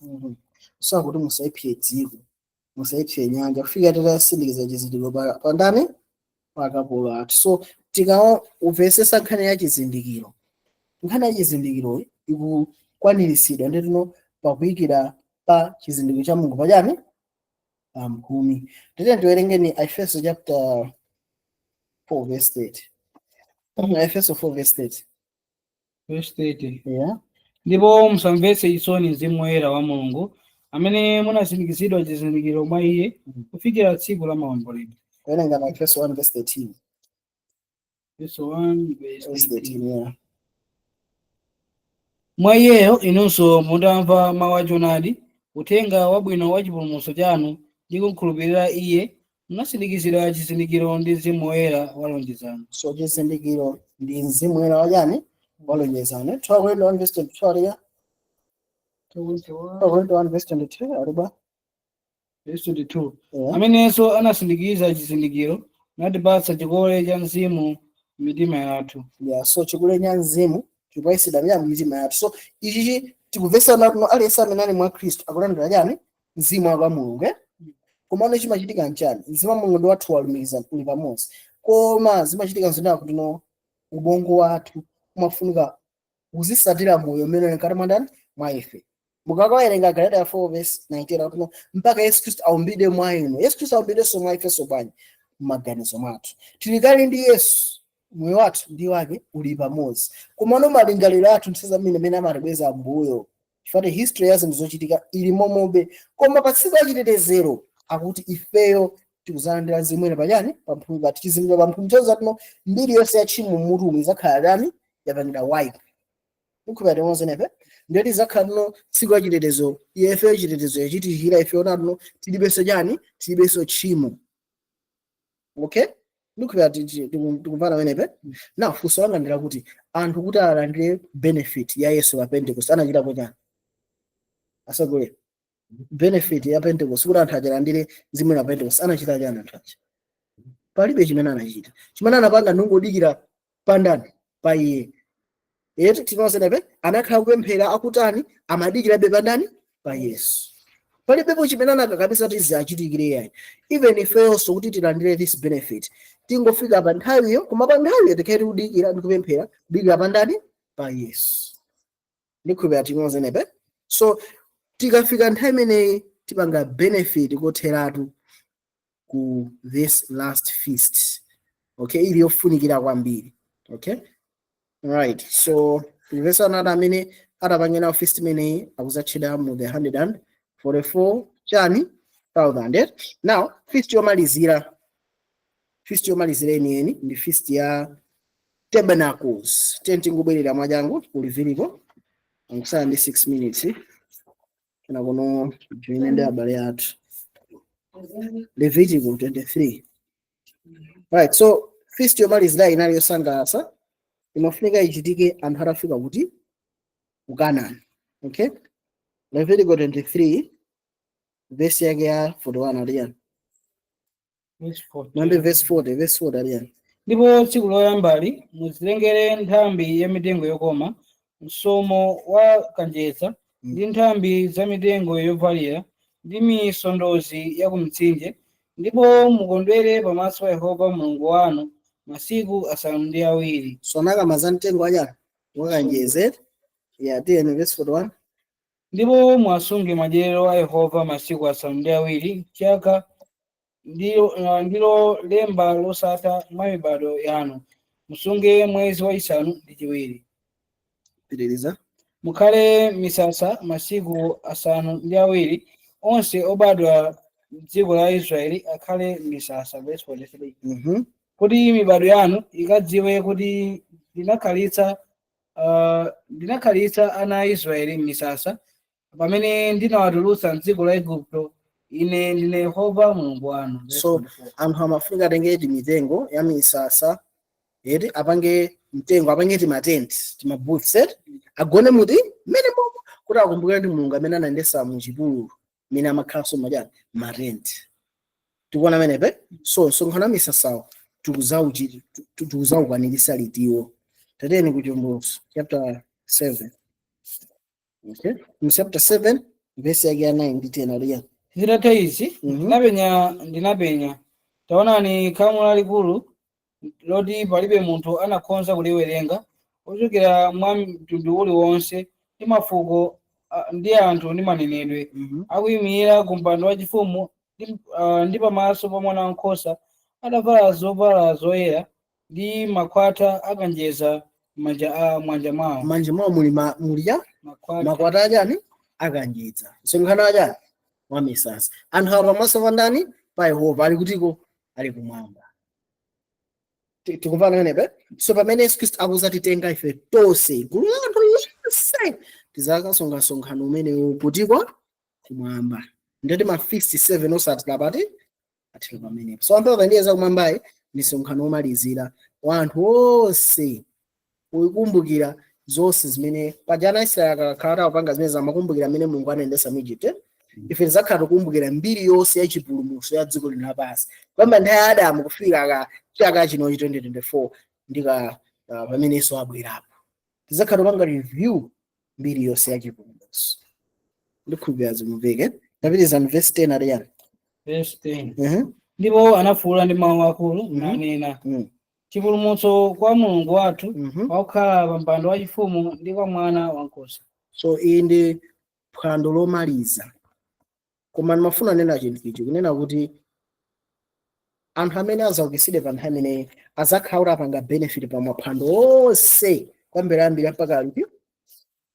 So kuti musayipse dziko, musayipse nyanja kufikira titasindikiza chizindikiro pa ndani? Pa akapolo athu. So tikaumvesesa nkhani ya chizindikiro, nkhani ya chizindikiro ikukwaniritsidwa nditino pakuyikira pa chizindikiro cha Mulungu pachani pamphumi. Tite tiwerengeni Efeso chapter 4 verse 30. Efeso 4 verse 30. Verse 30. Yeah. Ndipo musamvetse chisoni Mzimu Woyera wa Mulungu, amene munasindikizidwa chizindikiro mwa iye kufikira tsiku la maomboledwe. Kuwerenga na Efeso 1 verse 13. Verse 1 verse Verse 13. 13, yeah. Mwa iyeyo inunso mutamva mawu achoonadi, uthenga wabwino wa chipulumutso chanu, ndi kukhulupirira iye, munasindikizidwa chizindikiro ndi Mzimu Woyera wa lonjezano. So chizindikiro ndi Mzimu Woyera wachani walonjezano. 2 Korinto 1 verse 22 aliya? 2 Korinto 1 verse 22 aliba? Verse 22. Yeah. Amenenso anasindikiza chizindikiro natipatsa chikole cha Mzimu m'mitima yathu. Yeah, so chikole cha Mzimu chikupayisidwa mya mitima yathu. So ichichi tikuvesana kuno, aliyense amene ali mwa Khristu akulandira chani? Mzimu wa Mulungu, eh? Koma ono chimachitika nchani? Mzimu wa Mulungu ndi wathu walumikiza, uli pamodzi, koma zimachitika nzonena kuti no ubongo wathu umafunika uzisatira moyo umene uli mkati mwa ndani? Mwa ife. Mukakawerenga Galatiya 4 verse 19 akuti no mpaka Yesu Khristu aumbidwe mwa inu. Yesu Khristu aumbidwenso mwa ifenso bwanji? M'maganizo mwathu tili kale ndi Yesu, moyo wathu ndi wake uli pamodzi, komano malingaliro athu nthawi zambiri amene amatibweza mbuyo, chifukwa history ya zinthu zochitika ili momobe. Koma pa tsiku la chitetezero akuti ifeyo tikuzalandira zimwene pachani? Pamphumi pathu, chizindikiro pamphumi zatino. Mbiri yonse ya tchimo mmutumu izakhala tani? Yapangidwa wipe. Mukhupira timozenepe? Ndiye tizakhala tino tsiku la chitetezo, ifeyo chitetezo yachitikira ifeyo natino, tilibenso chani? Tilibenso tchimo. Okay, ndikhupira tikumvana pamenepe. Now, funso langa ndilakuti anthu kuti alandire benefit ya Yesu pa Pentecost anachitapo chani? Asogolera, benefit ya Pentecost, kuti anthu achalandire zimene pa Pentecost, anachita chani anthu aja? Palibe chimene anachita. Chimene anapanga ndingodikira pandani? Pa iye. Eti tinozenepe? Anakhala kupemphera, akutani? Amadikirabe pandani? Pa Yesu. Palibepo chimene anakakamiza kuti ziachitikire yayi. Even ifeyonso kuti tilandire this benefit, tingofika pa nthawiyo, koma pa nthawiyo tikhale tikudikira ndi kupemphera, kudikira pandani? Pa Yesu. Ndikhulupirira tinozenepe? So tikafika nthawi imeneyi tipanga benefit kotheratu ku this last feast, okay, ili yofunikira kwambiri. Okay, right, so verse anati amene atapangena feast imeneyi akuzatchedwa mu the 144 chani? Thousand, eh? Now, feast yomalizira, feast yomalizira yeniyeni ndi feast ya Tabernacles. Tiye tingobwerera mwachangu ku Levitico, ankusala ndi 6 minutes kana kuno joine ndi abale athu. Levitico 23. Right, so feast yomalizira inali yosangalatsa, imafunika ichitike anthu atafika kuti? Ku Canaan. Okay, Levitico 23 verse yake ya 41 aliyani? Verse 40. Nambe verse 40, verse 40 aliyani? Ndipo tsiku loyambali muzitengere nthambi ya mitengo yokoma, msomo wa kanjedza, ndi nthambi za mitengo yovalira, ndi misondozi ya kumtsinje, ndipo mukondwere pamaso pa Yehova Mulungu wanu masiku 7. So anakamba za mtengo wachani? Wakanjedza. Ya, tiyeni verse 41. Ndipo mwasunge madyerero a Yehova masiku 7 chaka, ndilo lemba losatha mwa mibado yanu. Musunge mwezi wachisanu ndi chiwiri. Pitiriza. Mukhale misasa masiku 7, onse obadwa m'dziko la Israeli akhale misasa. Verse 43. Kuti mibado yanu ikadziwe kuti ndinakhalitsa ana a Israeli m'misasa pamene ndinawatulutsa m'dziko la Igupto. Ine ndine Yehova Mulungu wanu. Verse So, 44. anthu amafunika atenge timitengo ya misasa eti, apange mtengo, apange timatenti, timabooths eti, agone muti mmene momo kuti akumbukire ndi Mulungu amene anayendesa mu chipululu, mmene amakhalanso majani matenti. Tikuona amenepe? So msonkhano wa misasawo tikuzawukwanirisa litiwo? Tateni ku Chivumbulutso chapter 7. Okay, mu chapter 7 verse yake ya 9 ndi 10 aliya? Zitatha izi, ndinapenya, taonani, khamu lalikulu loti palibe munthu anakhoza kuliwerenga, ochokera mwa mtundu uliwonse ndi mafuko ndi anthu ndi manenedwe, akuyimirira ku mpando wachifumu ndi pamaso pa Mwana Wankhosa, atavala zovala zoyera ndi makhwatha akanjedza m'manja mwawo. Manja mwawo muli muli ya Makhwatha. Makwata achani? Akanjedza. Msonkhano achani? Wa misasa. Anthu awa pamaso pa ndani? Pa Yehova. Ali kutiko? Ali kumwamba. Tikumvana pamenepe? So pamene Yesu Khristu akuzatitenga ife tonse, gulu la anthu lonse, tizakasunga msonkhano umenewu kutiko? Kumwamba. Ndeti ma feast 7 osatira pati? Athira pamenepo. So anthu ndiye zakumwambayi ndi msonkhano womalizira wa anthu onse, ukukumbukira zonse zimene pajana Israeli akakhala akupanga zimene zamakumbukira amene Mulungu anayendesa mu Egypt, eh? Ife tizakhala tikukumbukira mbiri yonse ya chipulumutso ya dziko lino lapansi, kuyamba nthawi ya Adamu kufika ka chaka chinochi 2024 ndika pamene Yesu abwerapo. Tizakhala tikupanga review mbiri yonse ya chipulumutso. Ndikhulupirira zimveke. Tapitiriza verse 10 aliyani? Verse 10. Ndipo anafuwula ndi mawu akulu, nanena, "Chipulumutso kwa Mulungu wathu, wakukhala pa mpando wachifumu, ndi kwa Mwana Wankhosa." So iyi ndi phwando lomaliza, koma ndimafuna nena chinthu ichi, kunena kuti Anthu amene azaukitsidwe pa nthawi imeneyi azakhala kuti apanga benefit pa maphwando onse kuyambira mpaka liti?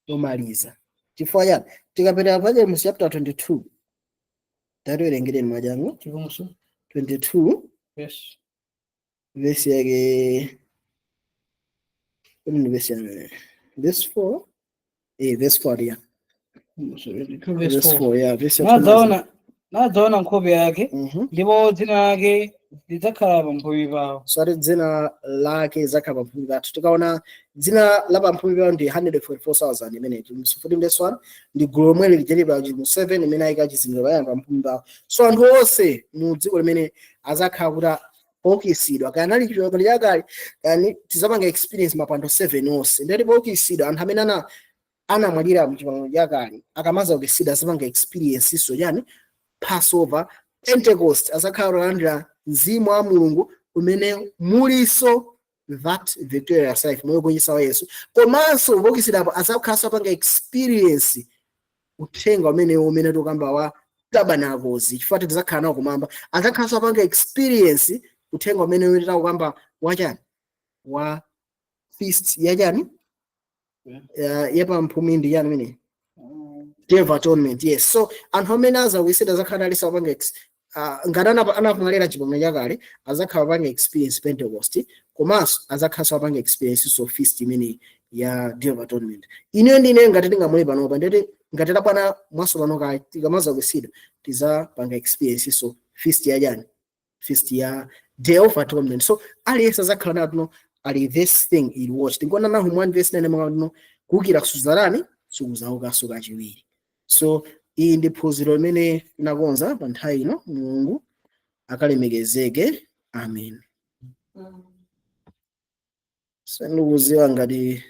Lomaliza. Chifukwa chani? Tikapita pa James chapter 22, tatiwerengereni mwachangu. Chivumbulutso 22. Yes. Verse yake, kodi ndi verse yake, verse 4, verse 4, yeah. Chivumbulutso 22 verse verse 4. 4, yeah, verse ya. Nadzaona nkhope yake, ndipo dzina lake lidzakhala pamphumi pawo. So ati dzina lake lidzakhala pamphumi pathu. Tikaona dzina la pamphumi pawo ndi 144,000 imene mu 14 verse 1, ndi gulu lomwe lijali pa mu 7 imene ayika chizindikiro payani? Pamphumi pawo. So anthu onse mu dziko limene azakhala kuti poukitsidwa, kaya nali chipangano chakale, kaya tizapanga experience mapando 7 onse, ndati poukitsidwa anthu amene anamwalira mu chipangano chakale akamazaukitsidwa azapanga experience iso chani? Passover, Pentecost. Azakhala kulandira mzimu wa Mulungu umene muliso that victorious life, moyo kunyisa wa Yesu. Komanso poukitsidwapo azakhalanso apanga experience uthenga umene tikamba wa tabernacles, chifukwa tidzakhala nawo kumwamba. Azakhalanso apanga experience uthenga umene tikukamba wachani? Wa feast yachani? Yapamphumi ndi chani imene? Day of Atonement, yes. So anthu amene azaukitsidwa azakhala alisa apanga ngati anamwalira chipangano chakale azakhala apanga experience Pentecost, komanso azakhalanso apanga experience so feast imene ya Day of Atonement. Ineyo ndine ngati tingamule panopa, ndeti ngati tabwana mwaso pano kale, tikamazaukitsidwa tizapanga experience so feast ya chani? Feast ya Day of Atonement. So aliyense azakhala natuno ali this thing ili watch. Tinkuona Nahum 1 verse 9 mwakatuno kuwukira kusuzalani sikuzaukanso kachiwiri. So iyi ndi phunziro limene tinakonza pa nthawi ino. Mulungu akalemekezeke, amen. Sindikuziwa ngati